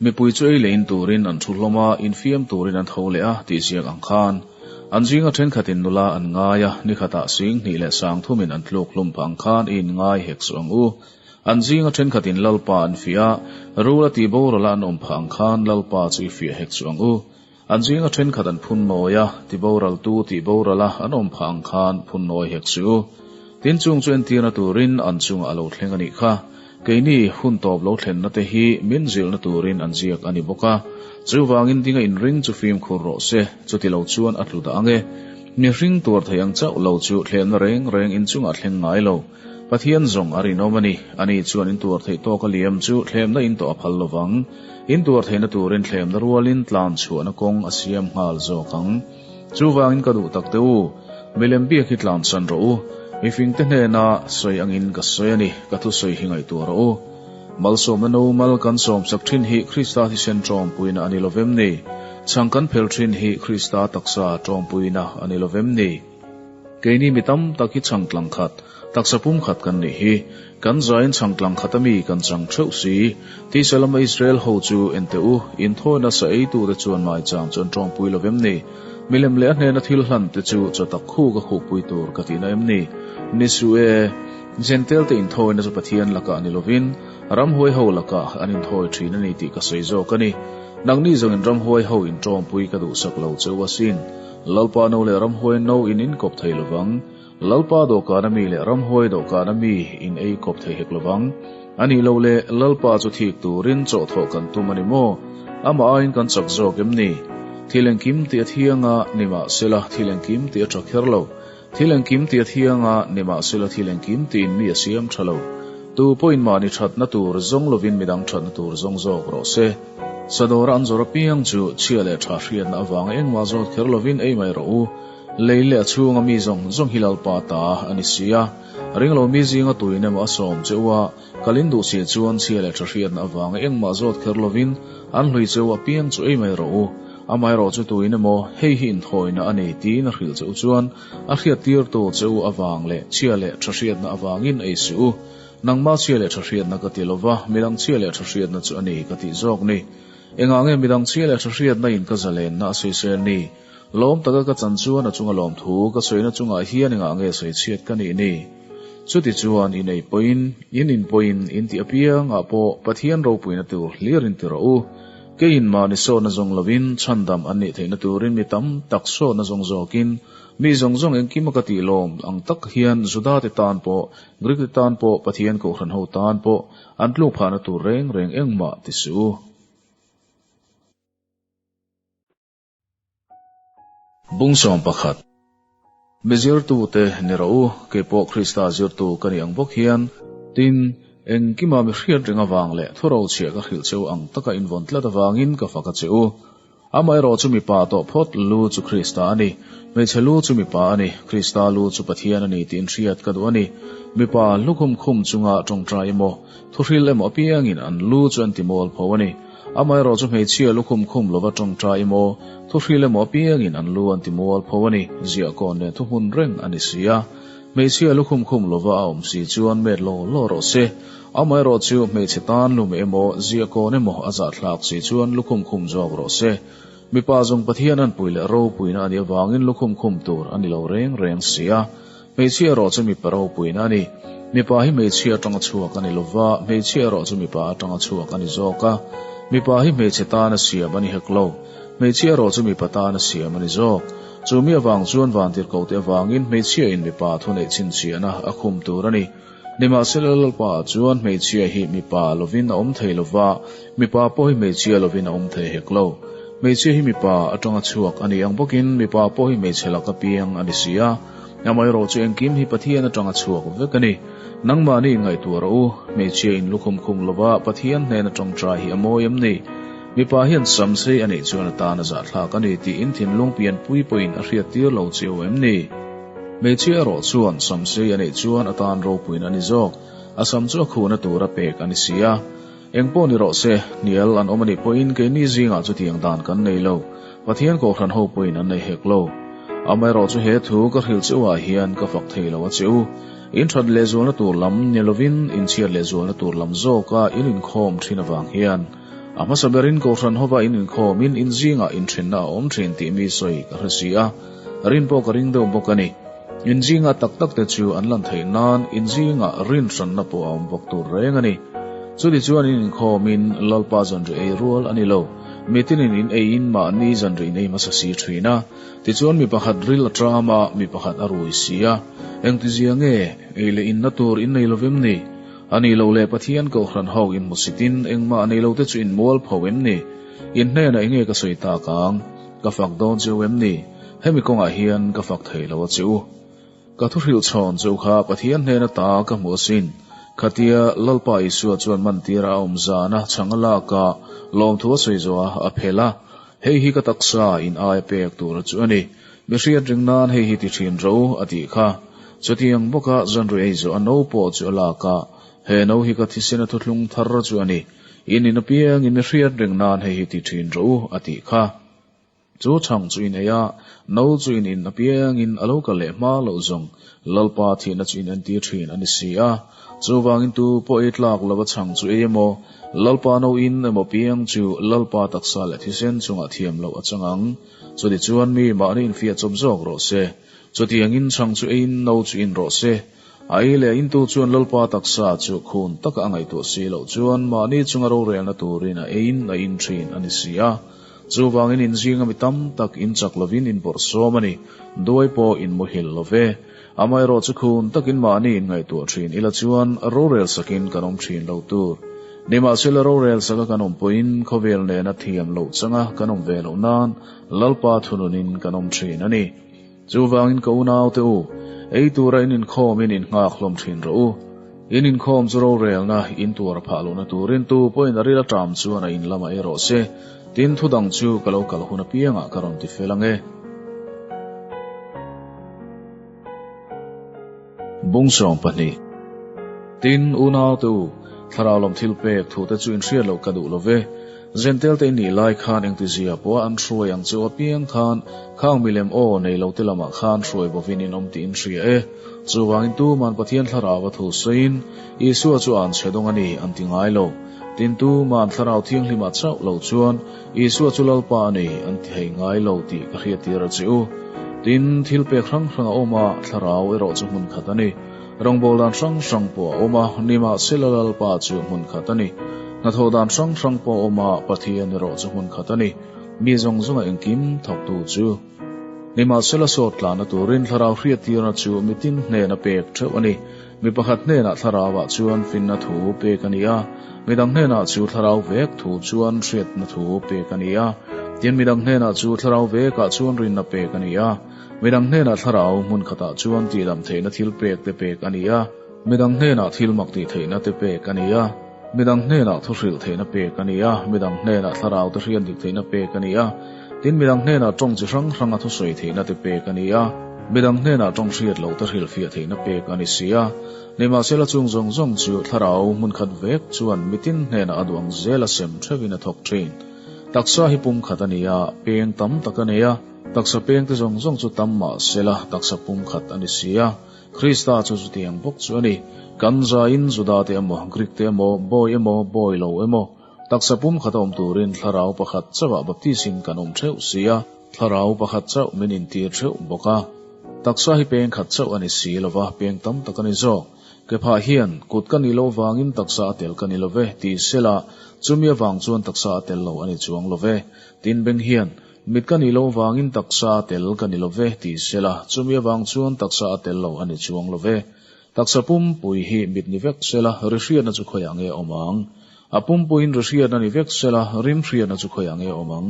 Mipui chu ei leh in turin an thu hlawm a, infiam turin an tho leh a, tih ziak ang khan. An zinga thenkhatin nula an ngai a, nikhatah sing hnih leh sang thumin an tluk hlum phah ang khan i inngai hek suh ang u. An zinga thenkhatin Lalpa an fiah a, rul a tih boral a an awm phah ang khan Lalpa chu i fiah hek suh ang u. An zinga thenkhat an phun nawi a, ti boraltu tih boral a an awm phah ang khan phun nawi hek suh u. Tin chung chu entirna turin an chungah a lo thleng a nih kha. Keini hun tawp lo thlenna te hi min zilhna turin an ziak a ni bawk a. Chuvangin dinga inring chu fimkhur rawh se, chuti lo chuan a tlu dah ang e. Mihring tuar thei ang chauh lo chu thlenna reng reng inchungah thleng ngai lo. Pathian zawng a rinawm a ni. Ani chuan in tuar theih tawk a liam chu thlemna in tawh a phal lovang. In tuar theihna turin thlemna rualin tlan chhuahna kawng a siam nghal zawk ang. Chuvangin ka duh tak teh u, milem biak hi tlan chan rawh u. Mifingte hnena sawi angin ka sawi a ni, ka thusawi hi ngaihtuah rawh u. Malsawmna no mal kan sawmsak thin hi Krista thisen tawmpuina a ni lovem ni? Chhang kan phel thin hi Krista taksa tawmpuina a ni lovem ni? Keini mi tam tak hi chhang tlang khat, taksa pum khat kan nih hi. Kan zain chhang tlang khat ami kan chang theuh si. Tisa lama Israel ho chu en teh u, inthawina sa eitute chuan maichang chu an tawngpui lo vem ni? Milem leh a hnena thil hlan te chu chaw tak khuk a khukpui tur ka tihna em ni? Ni suh e, Jentail te inthawina chu Pathian lakah ni lovin, ramhuai ho lakah an inthawi thin a ni tih ka sawi zawk a ni. Nangni zawngin ramhuai ho intawngpui ka duhsak lo cheu asin. Lalpa no leh ramhuai no in inkawp thei lovang. Lalpa dawhkan ami leh ramhuai dawhkan ami in ei kawp thei hek lovang. A nih loh leh Lalpa chu thik turin chawhthawh kan tum a ni maw? Amah aiin kan chak zawk em ni? Thil engkim tih a thiang a, nimahsela thil engkim tih a tha kher lo. Thil engkim tih a thiang a, nimahsela thil engkim tiin mi a siam tha lo. Tu pawhin mahni thatna tur zawng lovin midang thatna tur zawng zawk rawh se. Sadawra an zawr apiang chu chhia leh tha hriatna avanga engmah zawt kher lovin ei mai rawh u. Lei leh a chhunga mi zawng zawng hi Lalpa ta a ni si a. Ringlo mi zinga tuin emaw a sawm che u a, kal in duh si chuan chhia leh tha hriatna avanga engmah zawt kher lovin an hlui che u apiang chu ei mai rawh u. Amaherawh chu tuin emaw hei hi inthawina a ni tiin a hrilh che u chuan a hriattirtu che u avang leh chhia leh tha hriatna avangin ei suh u. Nangmah chhia leh tha hriatna ka ti lova, midang chhia leh tha hriatna chu a ni ka tih zawk ni. Engah nge midang chhia leh tha hriatna in ka zalenna a sawisel ni? Lawm taka ka chan chuan a chunga lawmthu ka sawina chungah hian engah nge sawi chhiat ka nih ni? Chuti chuan in ei pawhin, in in pawhin, in tih apiangah pawh Pathian ropuina tur hlir in ti rawh u. Keiin mahni sawtna zawng lovin chhandam an nih theihna turin mi tam tak sawtna zawng zawkin mi zawng zawng engkim a ka tih lawm ang tak hian Judate tan pawh, Greek te tan pawh, Pathian kohhran ho tan pawh an tluk phahna tur reng reng engmah ti suh u. Bung 11. Mi zirtute ni rawh u, kei pawh Krista zirtu ka nih ang bawk hian, tin, engkima mi hriat reng avang leh thu rochhiah ka hrilh cheu ang taka invawn tlat avangin ka fak a che u. Amaherawh chu mipa tawh phawt lu chu Krista a ni, hmeichhe lu chu mipa a ni, Krista lu chu Pathian a ni tiin hriat ka duh a ni. Mipa lukhum khum chunga tawngtai emaw, thuhril emaw apiangin an lu chu an ti mualpho a ni. Amaherawh chu hmeichhia lukhum khum lova tawngtai emaw, thuhril emaw apiangin an lu an ti mualpho a ni, ziah kawn nen thuhmun reng a ni si a. Hmeichhia lukhum khum lova a awm si chuan met law law rawh se. Amaherawh chu hmeichhe tan lum emaw, ziah kawn emaw a zahthlak si chuan lukhum khum zawk rawh se. Mipa zawng Pathian an pui leh ropuina a nih avangin lukhum khum tur a ni lo reng reng si a. Hmeichhia erawh chu mipa ropuina a ni. Mipa hi hmeichhia atanga chhuak a ni lova, hmeichhia erawh chu mipa atanga chhuak a ni zawk a. Mipa hi hmeichhe tana siam a ni hek lo. Hmeichhia erawh chu mipa tana siam a ni zawk. Chu mi avang chuan vantirhkohte avangin hmeichhia in mipa thuneih chhinchhiahna a khum tur a ni. Nimahsela Lalpa chuan hmeichhia hi mipa lovin a awm thei lova, mipa pawh hi hmeichhia lovin a awm thei hek lo. Hmeichhia hi mipa atanga chhuak a ni ang bawkin mipa pawh hi hmeichhe laka piang a ni si a. Amaherawh chu engkim hi Pathian atanga chhuak vek a ni. Nangmahni inngaihtuah rawh u, hmeichhia in lukhum khum lova Pathian hnena tawngtai hi a mawi em ni? Mipa hian sam sei a neih chuan a tan a zahthlak a ni tiin thinlung pianpui pawhin a hriattir lo chiau em ni? Hmeichhia erawh chuan sam sei a neih chuan a tan ropuina a ni zawk, a sam chu a khuhna tura pek a ni si a. Engpawh ni rawh se, hnial an awm a nih pawhin keini zingah chutiang dan kan nei lo, Pathian Kohhran ho pawhin an nei hek lo. Amaherawh chu he thu ka hrilh cheu ah hian ka fak thei lo a che u. In that lehzualna tur lam ni lovin in chhiat lehzualna tur lam zawka in inkhawm thin avang hian a hmasa berin Kohhran hova in inkhawmin in zingah inthenna a awm thin tih mi sawi ka hre si a, rin pawh ka ring deuh bawk a ni. In zinga tak tak te chu an lan theih nan in zingah rin hranna pawh a awm bawk tur reng a ni. Chuti chuan in inkhawmin Lalpa zanri ei rual a ni lo. Mitinin in eiin mahni zanri in ei hmasa si thin a. Tichuan mi pakhat ril a tram a, mi pakhat a rui si a. Engtizia nge ei leh inna tur in nei lovem ni? A nih loh leh Pathian Kohhran ho in hmusitin engmah nei lo te chu in mual pho em ni? In hnenah enge ka sawi tak ang? Ka fak dawn cheu em ni? Hemi kawngah hian ka fak thei lo a che u. Ka thuhrilh chhawn cheu kha Pathian hnena ta ka hmu asin. Khatia Lalpa Isua chuan mantira a awm zana chhang a lak a, lawmthu a sawi zawh a, a phel a. Hei hi ka taksa in aia pek tura chu a ni. Mi hriat ring nan hei hi ti thin ro a tih kha. Chutiang bawka zanri ei zawh a no pawh chu a lak a, He no hi ka thisena thuthlung thar chu a ni. In in apiangin mi hriat ring nan hei hi ti thin ro a tih kha. Chu chhang chu in ei a, no chu in in apiangin a lo kal leh hma loh zawng Lalpa thihna chu in entir thin a ni si a. Chuvangin tu pawh ei tlak lova chhang chu ei emaw, Lalpa no in emaw piang chu Lalpa taksa leh thisen chungah thiam loh a chang ang. Chutichuan mi mahni infiah chawp zawk rawh se. Chutiangin chhang chu eiin no chu in rawh se. A ei leh a intu chuan Lalpa taksa chu khun taka a ngaihtuah si loh chuan mahni chunga rorelna turin a eiin a in thin a ni si a. Chuvangin in zinga mi tam tak in chak lovin in bawrh sawm a ni, duai pawh in muhil lo ve. Amaherawh chu khun takin mahni in ngaihtuah thin ila chuan rorel sakin kan awm thin lo tur. Nimahsela rorel saka kan awm pawhin khawvel nena thiam loh changa kan awm ve loh nan Lalpa thununin kan awm thin a ni. Chuvangin ka unaute u, ei tura in inkhawmin in nghak hlawm thin rawh u. In inkhawm chu rorelna in tuar phah lohna turin tu pawhin a ril a ṭam chuan a in lamah ei rawh se. Tin, thu dang chu ka lo kal hun apiangah ka rawn ti fel ang e. Bung 12. Tin, unaute u, thlarau lam thil pek thute chu in hriat loh ka duh lo ve. Zentelte in nih lai khan engtizia pawha an hruai ang chu apiang khan khang milem aw nei lote lamah khan hruai bovin in awm tih in hria e. Chuvangin tuman Pathian thlarau a thu sawiin Isua chu an chhe dawng a ni an ti ngai lo. Tin tuman thlarau thianghlimah chauh lo chuan Isua chu Lalpa a ni an ti thei ngai lo tih ka hriattir a che u. Tin, thil pek hrang hrang a awm a, thlarau erawh chu hmun khat a ni. Rawngbâwl dan hrang hrang pawh a awm a, nimahsela Lalpa chu hmun khat a ni. Hnathawh dan hrang hrang pawh a awm a, Pathian erawh chu hmun khat a ni. Mi zawng zawnga engkim thawktu chu. Nimahsela sawt tlanna turin thlarau hriattirna chu mitin hnena pek theuh a ni. Mi pakhat hnenah thlarauah chuan finna thu pek a ni a, midang hnenah chu thlarau vek thu chuan hriatna thu pek a ni a, tin midang hnenah chu thlarau vekah chuan rinna pek a ni a, midang hnenah thlarau hmun khatah chuan tihdam theihna thil pek te pek a ni a, midang hnenah thil mak tih theihna te pek a ni a, midang hnenah thu hrilh theihna pek a ni a, midang hnenah thlarau te hriat dik theihna pek a ni a, tin midang hnenah tawng chi hrang hranga thusawi theihna te pek a ni a. Midang hnenah tawng hriat loh te hrilhfiah theihna pek a ni si a, nimahsela chung zawng zawng chu thlarau hmun khat vek chuan mitin hnenah a duang zel a sem theuhin a thawk thin. Taksa hi pum khat a ni a, peng tam tak a nei a, taksa peng te zawng zawng chu tam mahsela taksa pum khat a ni si a, Krista chu chutiang bawk chu a ni. Kan zaiin Juda te emaw, Greek te emaw, bawi emaw, bawi lo emaw, taksa pum khat a awm turin thlarau pakhat chauhah baptisim kan awm theuh si a. Thlarau pakhat chauh min intir theuh bawk a, taksa hi peng khat chauh a ni si lo va, peng tam tak a ni zawk. Kephah hian kut ka nih loh vangin taksa a tel ka ni lo ve ti sela, chumi avang chuan taksa a tel lo a ni chuang lo ve. Tin beng hian mit ka nih loh vangin taksa a tel ka ni lo ve ti sela, chumi avang chuan taksa a tel lo a ni chuang lo ve. Taksa pumpui hi mit ni vek sela, ri hriatna chu khawiah nge awm ang? A pumpuiin ri hriatna ni vek sela, rim hriatna chu khawiah nge awm ang?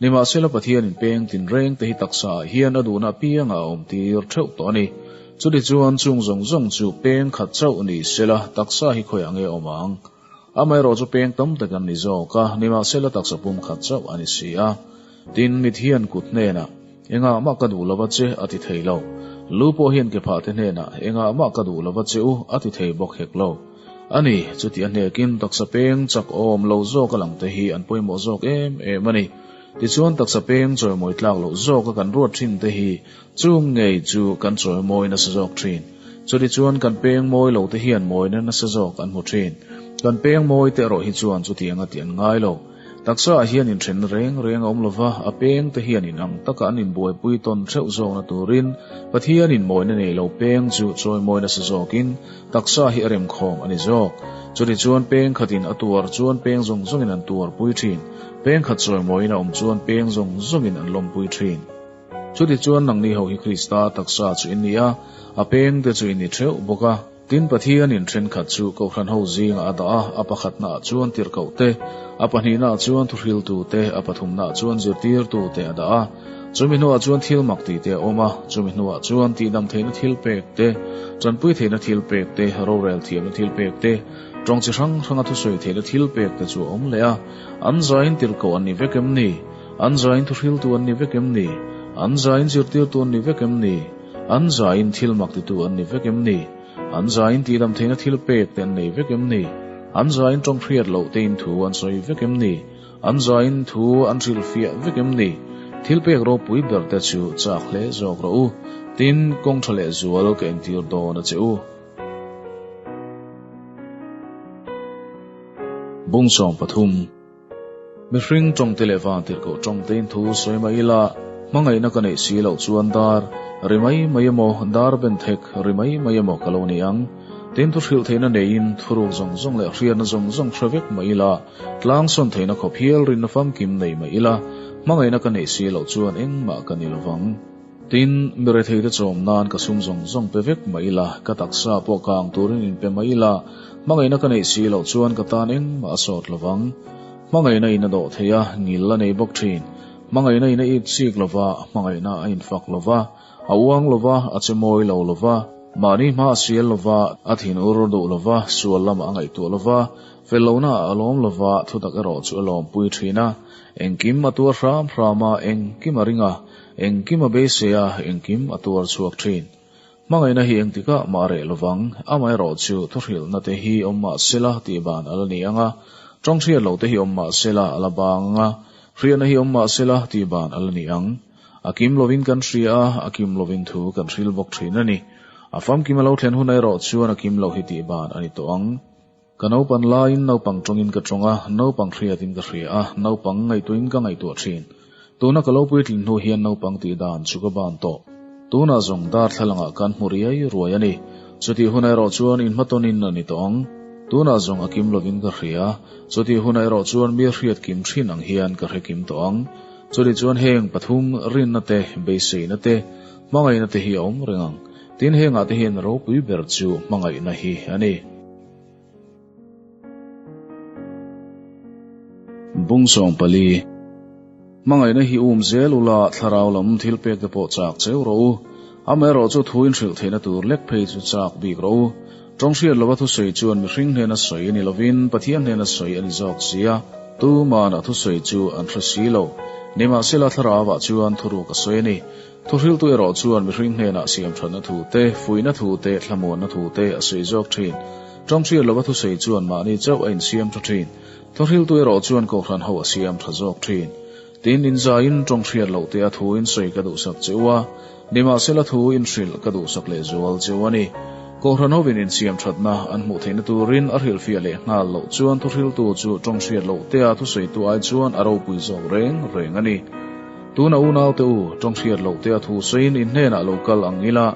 Nimahsela Pathianin peng tinreng te hi taksa ah hian a duhna apianga a awm tir theuh tawh a ni. Chutichuan chung zawng zawng chu peng khat chauh ni sela taksa hi khawiah nge awm ang? Amaherawh chu peng tam tak an ni zawk a, nimahsela taksa pum khat chauh a ni si a. Tin, mit hian kut hnenah, Engah mah ka duh lova che, a ti thei lo. Lu pawh hian ke phah te hnenah, Engah mah ka duh lova che u, a ti thei bawk hek lo. A ni, chuti a hnekin taksa peng chak awm lo zawk a lang te hi an pawimawh zawk em em a ni. Tichuan taksa peng chawimawi tlak loh zawka kan ruat thin te hi chung ngei chu kan chawimawi nasa zawk thin. Chutichuan kan peng mawi lo te hian mawina nasa zawk an hmu thin. Kan peng mawi te erawh hi chuan chutianga tih an ngai lo. Taksa ah hian inthenna reng reng a awm lova, a peng te hian in ang taka an inbuaipui tawn theuh zawkna turin Pathian in mawina nei lo peng chu chawimawi nasa zawkin taksa hi a remkhawm a ni zawk. Chutichuan peng khatin a tuar chuan peng zawng zawngin an tuarpui thin, peng khat chawimawiin a awm chuan peng zawng zawngin an lawmpui thin. Chutichuan nangni ho hi Krista taksa chu in ni a, a peng te chu in ni theuh bawk a. Tin, Pathianin thenkhat chu Kohhran ho zingah a dah a, a pakhatnaah chuan tirhkoh te, a pahnihnaah chuan thuhriltu te, a pathumnaah chuan zirtirtu te a dah a. Chumi hnuah chuan thil mak tih te a awm a, chumi hnuah chuan tihdam theihna thil pek te, tanpui theihna thil pek te, rorel thiamna thil pek te, tawng chi hrang hranga thusawi theihna thil pek te chu a awm leh a. An zaiin tirhkoh an ni vek em ni? An zaiin thuhriltu an ni vek em ni? An zaiin zirtirtu an ni vek em ni? An zaiin thil mak titu an ni vek em ni? An zaiin tihdam theihna thil pek te an nei vek em ni? An zaiin tawng hriat loh tein thu an sawi vek em ni? An zaiin thu an hrilhfiah vek em ni? Thil pek ropui ber te chu chak hle zawk rawh u. Tin, kawng tha leh zual ka entir dawn a che u. Bung 13. Mihring tawngte leh vantirhkoh tawngtein thu sawi mai ila, hmangaihna ka neih si loh chuan dar ri mai mai emaw, dar ben thek ri mai mai emaw ka lo ni ang. Tin, thu hrilh theihna neiin thuruk zawng zawng leh hriatna zawng zawng hre vek mai ila, tlang sawn theihna khawp hial rinna famkim nei mai ila, hmangaihna ka neih si loh chuan engmah ka ni lovang. Tin, mi retheite chawm nan ka sum zawng zawng pe vek mai ila, ka taksa pawh kang turin in pe mai ila, hmangaihna ka neih si loh chuan ka tan engmah a sawt lovang. Hmangaihna in a dawh thei a, ngil a nei bawk thin. Hmangaihna in a it chik lova, hmangaihna a infak lova, a uang lova, a che mawi lo lova. Mahni hma a sial lo va, a thinur duh lo va, sual lamah a ngaihtuah lo va, fel lohnaah a lawm lo va, thutak erawh chu a lawmpui thin a. Engkim a tuar hram hram a, engkim a ring a, engkim a beisei a, engkim a tuar chhuak thin. Hmangaihna hi engtikah mah a reh lovang, amaherawhchu thuhrilhna te hi awm mah sela tih ban a la ni ang a, tawng hriat loh te hi awm mah sela a la bang ang a, hriatna hi awm mah sela tih ban a la ni ang. A kim lovin kan hria a, a kim lovin thu kan hril bawk thin a ni. A famkim a lo thlen hun erawh chuan a kim loh hi tih ban a ni tawh ang. Ka naupan laiin naupang tawngin ka tawng a, naupang hriatin ka hria a, naupang ngaihtuahin ka ngaihtuah thin. Tuna ka lo puitlin hnu hian naupang tih dan chu ka ban tawh. Tunah zawng darthlalangah kan hmu riai ruai a ni. Chutih hunah erawh chuan inhmatawnin a ni tawh ang. Tunah zawng a kim lovin ka hria. Chutih hunah erawh chuan mi hriat kim thin ang hian ka hre kim tawh ang. Chutih chuan heng pathum rinna te, beiseina te, hmangaihna te hi a awm reng ang. Tin hengah te hian ropui ber chu hmangaihna hi a ni. Bung 14. Hmangaihna hi um zel ula, thlarau lam thil pek te pawh chak cheu rawh u. Amaherawh chu thu inhrilh theihna tur lek phei chu chak bik rawh u. Tawng hriat lova thusawi chuan mihring hnena sawi a ni lovin Pathian hnena sawi a ni zawk si a, tuman a thusawi chu an hre si lo. Nimahsela thlarauah chuan thuruk a sawi a ni. Thuhriltu erawh chuan mihring hnenah siamthatna thu te, fuihna thu te, thlamuanna thu te a sawi zawk thin. Tawng hriat lova thusawi chuan mahni chauh a insiam tha thin. Thuhriltu erawh chuan kohhran ho a siam tha zawk thin. Tin, inzaiin tawng hriat loh te a thu insawi ka duhsak che u a, nimahsela thu inhrilh ka duhsak lehzual che u a ni. Kohhran hovin insiam thatna an hmuh theihna turin a hrilhfiah leh nghal loh chuan thuhriltu chu tawng hriat loh te a thusawitu ai chuan a ropui zawk reng reng a ni. Tuna unaute u, tawng hriat loh te a thu sawiin in hnenah lo kal ang ila,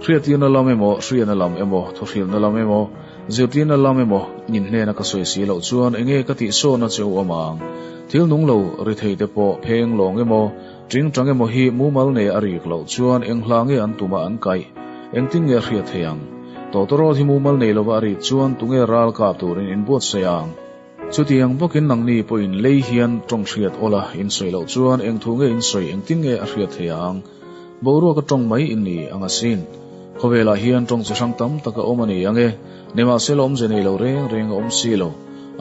hriattirna lam emaw, hriatna lam emaw, thuhrilhna lam emaw, zirtirna lam emaw in hnena ka sawi si loh chuan enge ka tihsawhna che u awm ang? Thil nung lo ri thei te pawh pheng lawng emaw, tingtang emaw hi mumal nei a rik loh chuan eng hla nge an tuma an kaih? Engtin nge a hriat thei ang? Tawtawrawt hi mumal nei lova a rik chuan tunge ral kap turin inbuatsaih ang? Chutiang bawkin nangni pawhin lei hian tawng hriat awla in sawi loh chuan eng thu nge in sawi engtin nge a hriat thei ang? Boruaka tawng mai in ni ang asin. Khawvelah hian tawng chi hrang tam tak a awm a ni ang e. Nimahsela awmze nei lo reng reng a awm si lo.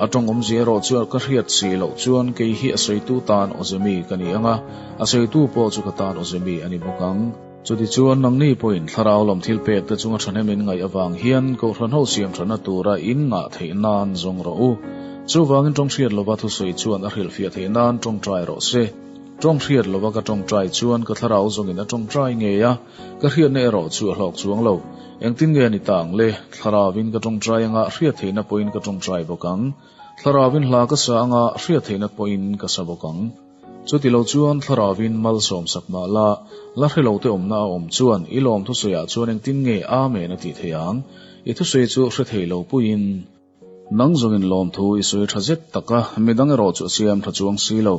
A tawng awmzia erawh chu ka hriat si loh chuan kei hi a sawitu tan awze mi ka ni ang a, a sawitu pawh chu ka tan awze mi a ni bawk ang. Chutichuan, nangni pawhin thlarau lam thil pek te chunga thahnem in ngaih avang hian Kohhran ho siam thatna tura in ngah theih nan zawng rawh u. Chuvangin tawng hriat lova thusawi chuan a hrilhfiah theih nan tawngtai rawh se. Tawng hriat lova ka tawngtai chuan ka thlarau zawngin a tawngtai ngei a, ka hriatna erawh chu a hlawk chuang lo. Engtin nge ni ta ang le? Thlarauvin ka tawngtai anga hriat theihna pawhin ka tawngtai bawk ang. Thlarauvin hla ka sa anga hriat theihna pawhin ka sa bawk ang. Chuti lo chuan Thlarauvin malsawm sak mah la, la hre lo te awmna a awm chuan i lawm thusawiah chuan engtin nge Amen a tih thei ang? I thusawi chu hre thei lo puiin. Nang zawngin lawmthu i sawi tha zet tak a, midang erawh chu a siam tha chuang si lo.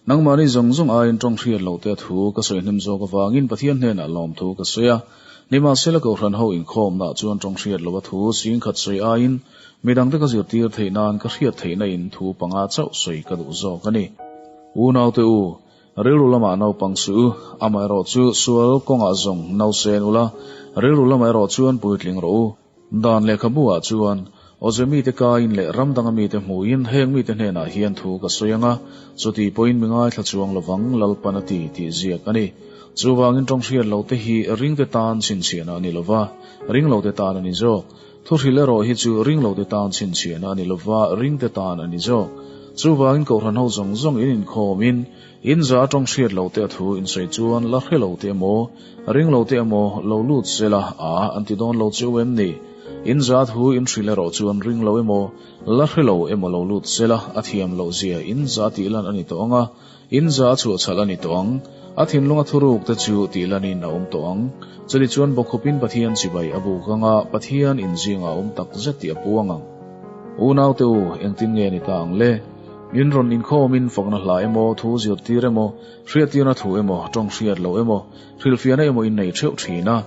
Nangmahni zawng zawng aiin tawng hriat loh te a thu ka sawi hnem zawk avangin Pathian hnenah lawmthu ka sawi a. Nimahsela Kohhran ho inkhawmnaah chuan tawng hriat loh a thu singkhat sawi aiin Midangte ka zirtir theih nan ka hriat theihna in thu panga chauh sawi ka duh zawk a ni. Unaute u, rilru lamah naupang suh u, amaherawh chu sual kawngah zawng nausen ula, rilru lamah erawh chuan puitling rawh u. Dan lehkhabu ah chuan, Awze mite kaiin leh ram danga mite hmuin heng mite hnenah hian thu ka sawi ang a, chuti pawhin mi ngaithla chuang lovang Lalpan a ti tih ziak a ni. Chuvangin tawng hriat lote hi ringte tan chhinchhiahna a ni lova, ringlote tan a ni zawk. Thuhrilh erawh hi chu ringlote tan chhinchhiahna a ni lova, ringte tan a ni zawk. Chuvangin Kohhran ho zawng zawng in inkhawmin, in za atawng hriat lo te a thu in sawi chuan la hre lo te emaw, ring lo te emaw lo lut sela a an ti dawn lo cheu em ni? In za thu in hrilh erawh chuan ring lo emaw, la hre lo emaw lo lut sela a thiam loh zia in za tih lan a ni tawh ang a, In za a chhuahchhalh a ni tawh ang. A thinlunga thuruk te chu tih lanin a awm tawh ang. Chutichuan bawkhupin Pathian chibai a buk anga Pathian inzingah a awm tak zet tih a puang ang. Unaute u, engtin nge ni ta ang le? In rawn inkhawmin fakna hla emaw, thu zirtir emaw, hriattirna thu emaw, tawng hriat loh emaw, hrilhfiahna emaw in nei theuh thin a.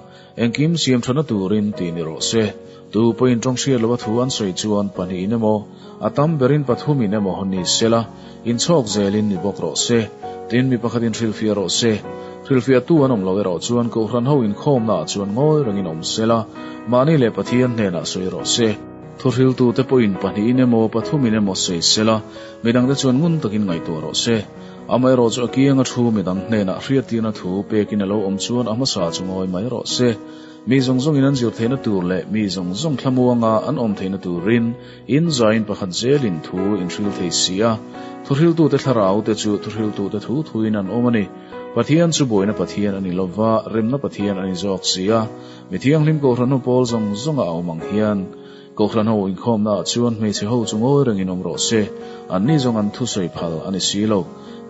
Engkim siam thana turin ti ni rawh se. Tu pawhin tawng hriat lova thu an sawi chuan pahnihin emaw, a tam berin pathumin emaw ni sela, inchhawk zelin ni bawk rawh se. Tin, mi pakhatin hrilhfiah rawh se. Hrilhfiahtu an awm lo erawh chuan Kohhran ho inkhawmnaah chuan ngawi rengin awm se la, mahni leh Pathian hnenah sawi rawh se. Thuhriltute pawhin pahnihin emaw pathumin emaw sawi se la, midangte chuan ngun takin ngaihtuah rawh se. Amaherawhchu a kianga thu midang hnenah hriattirna thu pekin a lo awm chuan a hmasa chu ngawi mai rawh se. Mi zawng zawngin an zir theihna tur leh mi zawng zawng thlamuanga an awm theihna turin in zaiin pakhat zelin thu in hril thei si a. Thuhriltute thlaraute chu thuhriltute thu thuin an awm a ni. Pathian chu buaina Pathian a ni lova, remna Pathian a ni zawk si a. Mi thianghlim Kohhran ho pawl zawng zawnga a awm ang hian Kohhran ho inkhawmnaah chuan hmeichhe ho chu ngawi rengin awm rawh se, anni zawng an thusawi phal a ni si lo.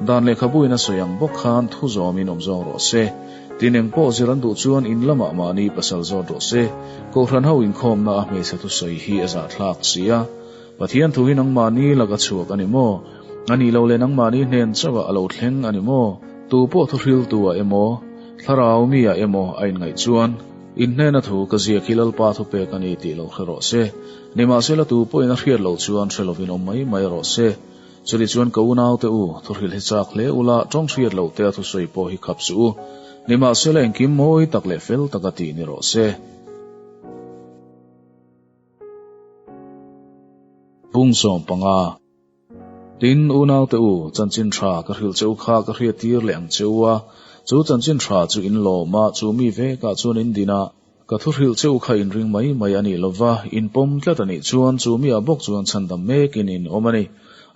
Dan lehkhabuin a sawi ang bawk khan thu zawmin awm zawng rawh se. Tin eng pawh zir an duh chuan in lamah mahni pasal zawt rawh se. Kohhran ho inkhawmna a hmeichhe thusawi hi a zahthlak si a. Pathian thu hi nangmahni laka chhuak a ni maw? A nih loh leh nangmahni hnen chauh ah a lo thleng a ni maw? Tu pawh thuhriltu ah emaw, thlarau mi ah emaw a inngaih chuan, In hnena thu ka ziak hi Lalpa thupek a ni tih lo hre rawh se. Nimahsela tu pawhin a hriat loh chuan hre lovin awm mai mai rawh se. Chutih chuan ka unaute u, thuhrilh hi chak hle ula, tawng hriat loh te a thusawi pawh hi khap suh u. Nimahsela engkim mawi tak leh fel taka tih ni rawh se. Bung 15. Tin, unaute u, chanchin tha ka hrilh che u kha ka hriattir leh ang che u a, chu chanchin tha chu in lawm a, chu mi vekah chuan in din a, Ka thu hrilh che u kha in ring mai mai a nih lova, in pawm tlat a nih chuan chu mi ah bawk chuan chhandam mekin in awm a ni.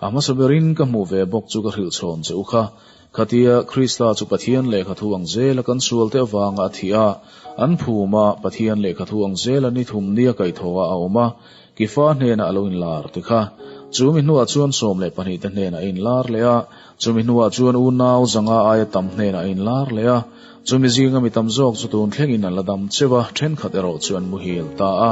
A hmasa berin ka hmuh ve bawk chu ka hrilh chhawn che u kha. Khatia Krista chu Pathian lehkha thu ang zela kan sualte avanga a thih a, an phum a, Pathian lehkha thu ang zela ni thum nia kaihthawh ah a awm a, Kifa hnenah a lo inlar ti kha. Chu mi hnuah chuan 12 te hnenah a inlar leh a, chumi hnuah chuan unau zanga aia tam hnenah a inlar leh a. Chumi zinga mi tam zawk chu tun thlengin an la dam cheu a, thenkhat erawh chu an muhil ta a.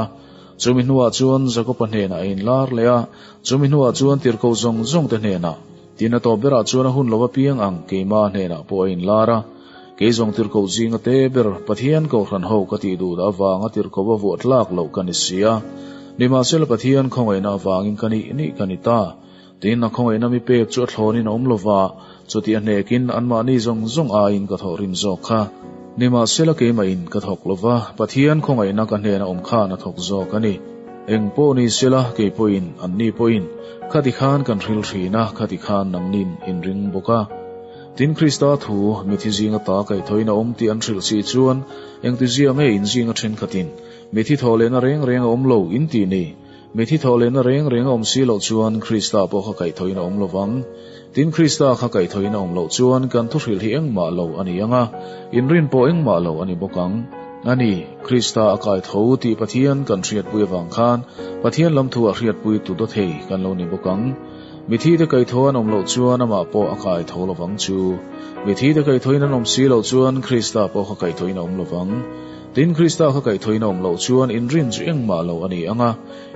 Chumi hnuah chuan Jakoba hnenah a inlar leh a, chumi hnuah chuan tirhkoh zawng zawng te hnenah, Tin a tawp berah chuan a hun lo apiang ang keima hnenah pawh a inlar a. Kei zawng tirhkoh zinga te ber, Pathian kohhran ho ka tih duh dah avanga tirhkoh a vuah tlak loh ka ni si a. Nimahsela Pathian khawngaihna avangin ka nih nih ka ni ta. Tin, a khawngaihna mi pek chu a thlawnin a awm lova, chuti a hnekin anmahni zawng zawng aiin ka thawhrim zawk kha. Nimahsela keimahin ka thawk lova, Pathian khawngaihna ka hnena awm khan a thawk zawk a ni. Eng pawh ni sela, kei pawhin, anni pawhin, khati khan kan hril thin a, khati khan nangnin in ring bawk a. Tin, Krista thu, mithi zinga ta kaihthawhin a awm tih an hrilh si chuan, engtizia nge in zinga thenkhatin, Mithi thawh lehna reng reng a awm lo, in tih ni? Mithi thawh lehna reng reng a awm si loh chuan Krista pawh kha kaihthawhin a awm lo vang. Tin, Krista kha kaihthawhin a awm loh chuan kan thuhrilh hi engmah lo a ni ang a, inrin pawh engmah lo a ni bawk ang. A ni, Krista a kaitho tih Pathian kan hriatpui avang khan Pathian lam thu a hriatpui tu dawthei kan lo ni bawk ang. Mithite kaitho an awm loh chuan amah pawh a kaitho lo vang chu. Mithite kaithoin an awm si loh chuan Krista pawh kha kaithoin a awm lo vang. Tin, Krista kha kaihthawhin a awm loh chuan inrin chu engmah lo a ni ang a,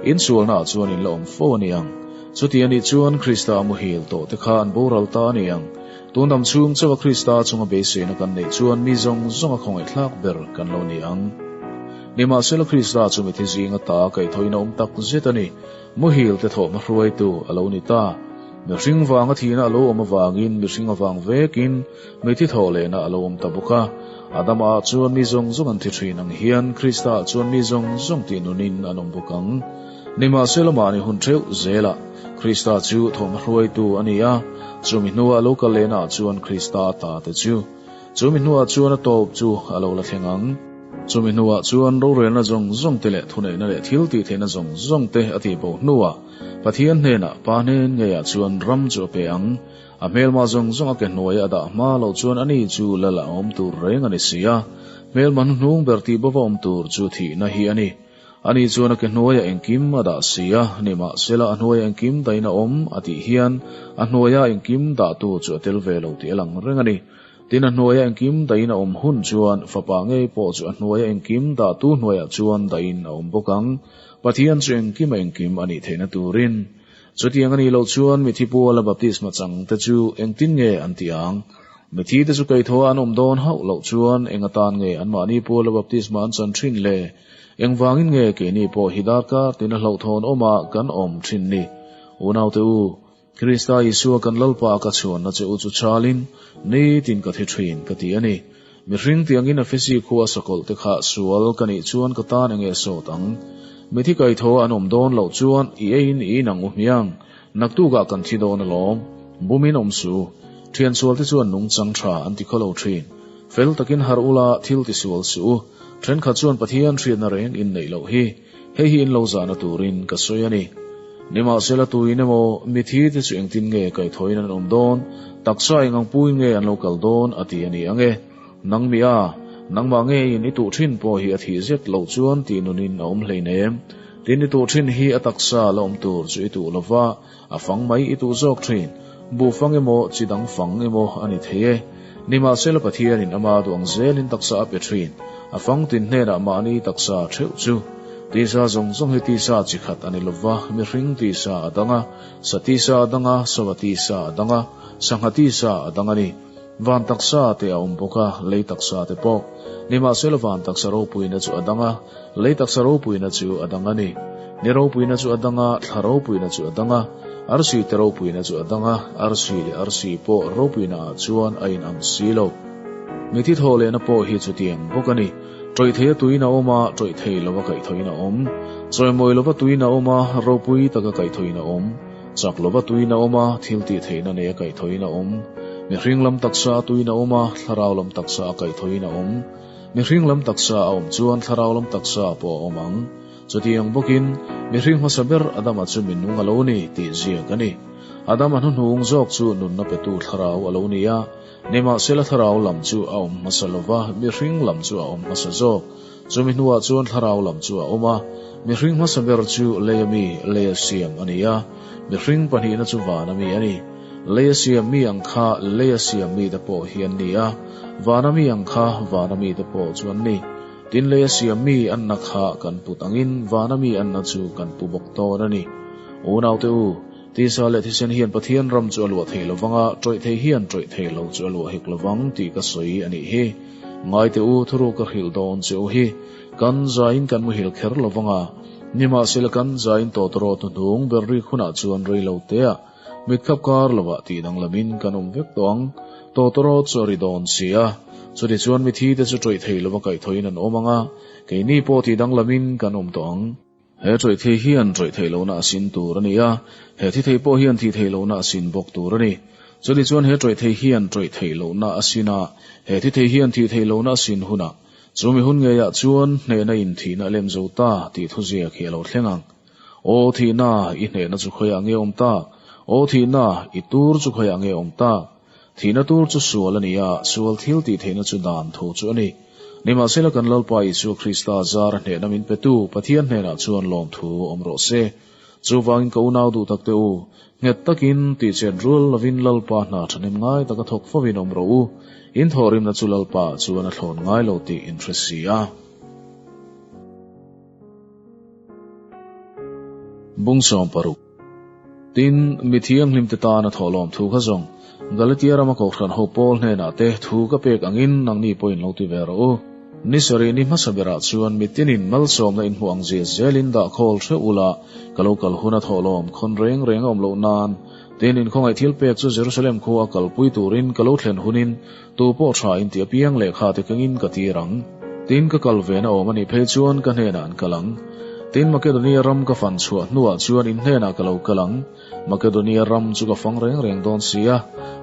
insualnaah chuan in la awm fo a ni ang. Chuti a nih chuan Krista a muhil tawh te kha an boral ta a ni ang. Tun dam chhung chauha Krista chunga beiseina kan neih chuan mi zawng zawnga khawngaihthlak ber kan lo ni ang. Nimahsela Krista chu mithi zinga ta kaihthawhin a awm tak zet a ni. Muhil te thawhhma hruaitu a lo ni ta. Mihring vanga thihna a lo awm avangin mihring avang vekin mithi thawh lehna a lo awm ta bawk a. Adama-ah chuan mi zawng zawng an thi thin ang hian Krista-ah chuan mi zawng zawng tih nunin an awm bawk ang. Nimahsela mahni hun theuh zelah Krista chu thawhhma hruaitu a ni a, chumi hnuah lo kal lehnaah chuan Krista ta te chu. Chumi hnuah chuan a tawp chu a lo la thleng ang. Chumi hnuah chuan rorelna zawng zawng te leh thuneihna leh thil tih theihna zawng zawng te a tih bo hnuah Pathian hnenah Pa hnen ngeiah chuan ram chu a pe ang. A hmelma zawng zawng a ke hnuaia a dah hma loh chuan ani chu lal a awm tur reng a ni si a. Hmelma hnuhnung ber tih bova awm tur chu thihna hi a ni. Ani chuan a ke hnuaia engkim a dah si a, nimahsela a hnuaia engkim dahin a awm a tih hian a hnuaia engkim dahtu chu a tel ve lo tih a lang reng a ni. Tin, a hnuaia engkim dahin a awm hun chuan fapa ngei pawh chu a hnuaia engkim dahtu hnuaiah chuan dahin a awm bawk ang, Pathian chu engkima engkim a nih theihna turin. Chutiang a nih loh chuan mithi puala baptisma changte chu engtin nge an ti ang? Mithite chu kaithaw an awm dawn hauh loh chuan eng atan nge anmahni puala baptisma an chan thin le? Engvangin nge keini pawh hi darkar tina hlauhthawn awmah kan awm thin ni? Unaute u! Krista Isua kan Lalpa ka chhuanna che u chu chalin, nitin ka thi thin ka ti a ni. Mihring tiangin Efesi khua sakawlh te kha sual ka nih chuan ka tan enge sawt ang? Mithi kaitho an awm dawn loh chuan i eiin i in ang u hmiang, naktukah kan thi dawn alawm. Bumin awm su. Thian sual te chuan nungchang tha an ti khawlo thin. Fel takin harh ula thil ti sual suh u. Thenkhat chuan Pathian hriatna reng in neih loh hi. Hei hi in lo zahna turin ka sawi a ni. Nimahsela tuin emaw mithi te chu engtin nge kaihthawhin an awm dawn, taksa eng ang puin nge an lo kal dawn a ti a ni ang e. Nang mi a, nangmah ngeiin i tuh thin pawh hi a thih zet loh chuan tih nunin a awm hleinem. Tin i tuh thin hi a taksa la awm tur chu i tuh lova, A fang mai i tuh zawk thin. Buh fang emaw, chi dang fang emaw a ni thei e. Nimahsela Pathianin ama duh ang zelin taksa a pe thin. A fang tin hnenah mahni taksa theuh chu. Tisa zawng zawng hi tisa chi khat a ni lova, mihring tisa a dang a, sa tisa a dang a, sava tisa a dang a, sangha tisa a dang a ni. Van taksa te a awm bawk a, lei taksa te pawh. Nimahsela van taksa ropuina chu a dang a, lei taksa ropuina chu a dang a ni. Ni ropuina chu a dang a, thla ropuina chu a dang a, arsi te ropuina chu a dang a, arsi leh arsi pawh ropuina ah chuan a inang si lo. Mithi thaw lehna pawh hi chutiang bawk a ni. Tawih thei a tuin a awm a, tawih thei lova kaihthawhin a awm. Chawimawi lova tuin a awm a, ropui taka kaihthawhin a awm. Chak lova tuin a awm a, thil tih theihna nei a kaihthawhin a awm. Mihring lam taksa a tuin a awm a, thlarau lam taksa a kaihthawhin a awm. Mihring lam taksa a awm chuan thlarau lam taksa pawh a awm ang. Chutiang bawkin, mihring hmasa ber Adama chu minung a lo ni tih ziak a ni. Adama hnuhnung zawk chu nunna petu thlarau a lo ni a, nimahsela thlarau lam chu a awm hmasa lova, mihring lam chu a awm hmasa zawk. Chumi hnuah chuan thlarau lam chu a awm a, mihring hmasa ber chu leia mi, leia siam a ni a, mihring pahnihna chu vana mi a ni. Leia siam mi ang kha leia siam mite pawh hi an ni a, vana mi ang kha vana mite pawh chu an ni. Tin, leia siam mi anna kha kan put angin vana mi anna chu kan pu bawk dawn a ni. Unaute u, tisa leh thisen hian Pathian ram chu a luah thei lovang a, tawih thei hian tawih thei lo chu a luah hek lovang tih ka sawi a nih hi. Ngaite u, thuruk ka hrilh dawn che u hi, kan zaiin kan muhil kher lo vang a, nimahsela kan zaiin tawtawrawt hnuhnung ber rik hunah chuan rei lo teah mitkhap kar lovah tih danglamin kan awm vek tawh ang. Tawtawrawt chu a ri dawn si a, chutichuan mithi te chu tawih thei lova kaihthawhin an awm ang a, keini pawh tih danglamin kan awm tawh ang. He tawih thei hian tawih theih lohna a sin tur a ni a, he thi thei pawh hian thih theih lohna a sin bawk tur a ni. Chutichuan he tawih thei hian tawih theih lohna a sin a, he thi thei hian thih theih lohna a sin hunah, chu mi hun ngeiah chuan hnehna in thihna a lem zo ta tih thuziak hi a lo thleng ang. Aw thihna, i hnehna chu khawiah nge awm tak? Aw thihna, i tur chu khawiah nge awm tak? Thihna tur chu sual a ni a, sual thil tih theihna chu dan thu chu a ni. Nimahsela kan Lalpa Isua Krista zara hnehna min petu Pathian hnenah chuan lawmthu awm rawh se. Chuvangin ka unau duh takte u, nghet takin tihchet rual lovin Lalpa hna thahnem ngai taka thawk fovin awm rawh u. In thawhrimna chu Lalpa chuan a thlawn ngai lo tih in hre si a. Bung 60. Tin, mi thianghlimte tana thawhlawm thu kha zawng, Galatia rama Kohhran ho Paul hnenah te thu ka pek angin nangni pawhin lo ti ve rawh u. Ni sarih ni hmasa berah chuan mi tinin malsawmna inhmuh ang zia zelin dah khawl hreuh ula, ka lo kal huna thawhlawm khawn reng reng a awm loh nan. Tin, inkhawngaih thil pek chu Jerusalem khua a kalpui turin ka lo thlen hunin tu pawh tha in ti apiang lehkha te kengin ka tir ang. Tin, ka kal ve na awm a nih phei chuan ka hnenah an kal ang. Tin, Makedonia ram ka fan chhuah hnuah chuan in hnenah ka lo kal ang. Makedonia ram chu ka fang reng reng dawn si a,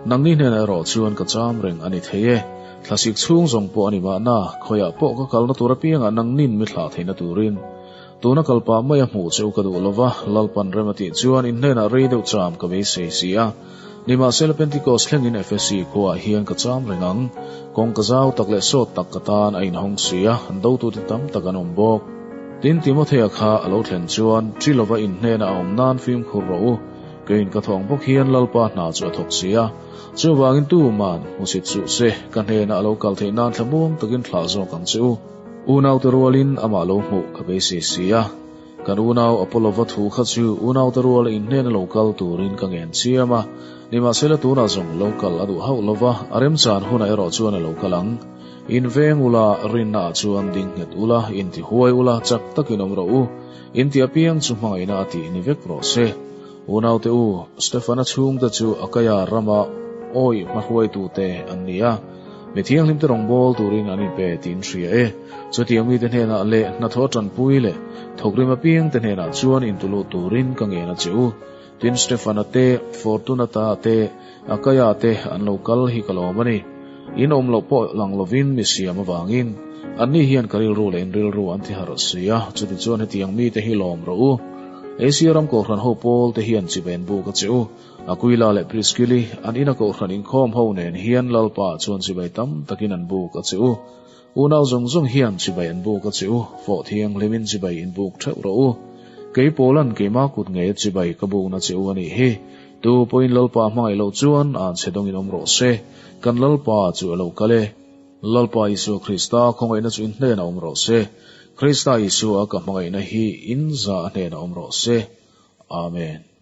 nangni hnenah erawh chuan ka cham reng a ni thei e. Thlasik chhung zawng pawh a ni mahna, khawiah pawh ka kalna tur apiangah nangnin mi thlah theihna turin. Tuna kal pah mai a hmuh cheu ka duh lova, Lalpan rem a tih chuan in hnenah rei deuh cham ka beisei si a. Nimahsela Pentecost thlengin Efesi khuaah hian ka cham reng ang. Kawng ka zau tak leh sawt tak ka tan a inhawng si a, dotute tam tak an awm bawk. Tin, Timothea kha a lo thlen chuan, Ṭi lova in hnena a awm nan fimkhur rawh u. Keiin ka thawng bawk hian Lalpa hna chu a thawk si a. Chuvangin tuman hmusit suh se, ka hnena a lo kal theih nan thlamuang takin thlah zawk ang che u. Unaute rualin amah lo hmuh ka beisei si a. Kan unau Apollo-va thu kha chu unaute ruala inhnena lo kal turin ka ngen chiam a, nimahsela tunah zawng lo kal a duh hauh lova, a remchan hunah erawh chuan a lo kal ang. In veng ula, rinnaah chuan ding nghet ula, inti huai ula, chak takin awm rawh u. Inti apiang chu hmangaihna a tih ni vek rawh se. Unaute u, Stefana chhungte chu Akaia rama awih hmahruaitute an ni a, mi thianghlimte rawngbâwl turin an inpe tih in hria e. Chutiang mite hnenah leh hnathawh ṭanpui leh thawkrim apiangte hnenah chuan intulut turin ka ngen a che u. Tin, Stefana te, Fortunata te, Akaia te an lo kal hi ka lawm a ni. In awm loh pawh lang lovin mi siam avangin anni hian ka rilru leh in rilru an ti harh si a, chutichuan hetiang mite hi lawm rawh u. Asia ram kohhran ho pawl te hian chiben buk a che u. Aquila leh Priskili an ina kohhran inkhawm ho nen hian Lalpa chuan chibai tam takin an buk a che u. Unau zawng zawng hian chibai an buk a che u, fawh thianghlimin chibai in buk theuh rawh u. Kei Paulan keimah kut ngei a chibai ka bukna che u a nih hi. Tu pawhin Lalpa hmangaih loh chuan an chhe dawngin awm rawh se. Kan Lalpa chu a lo kal e. Lalpa Isua Krista khawngaihna chu in hnenah awm rawh se. Krista Isua ka hmangaihna hi in za a hnenah awm rawh se. Amen.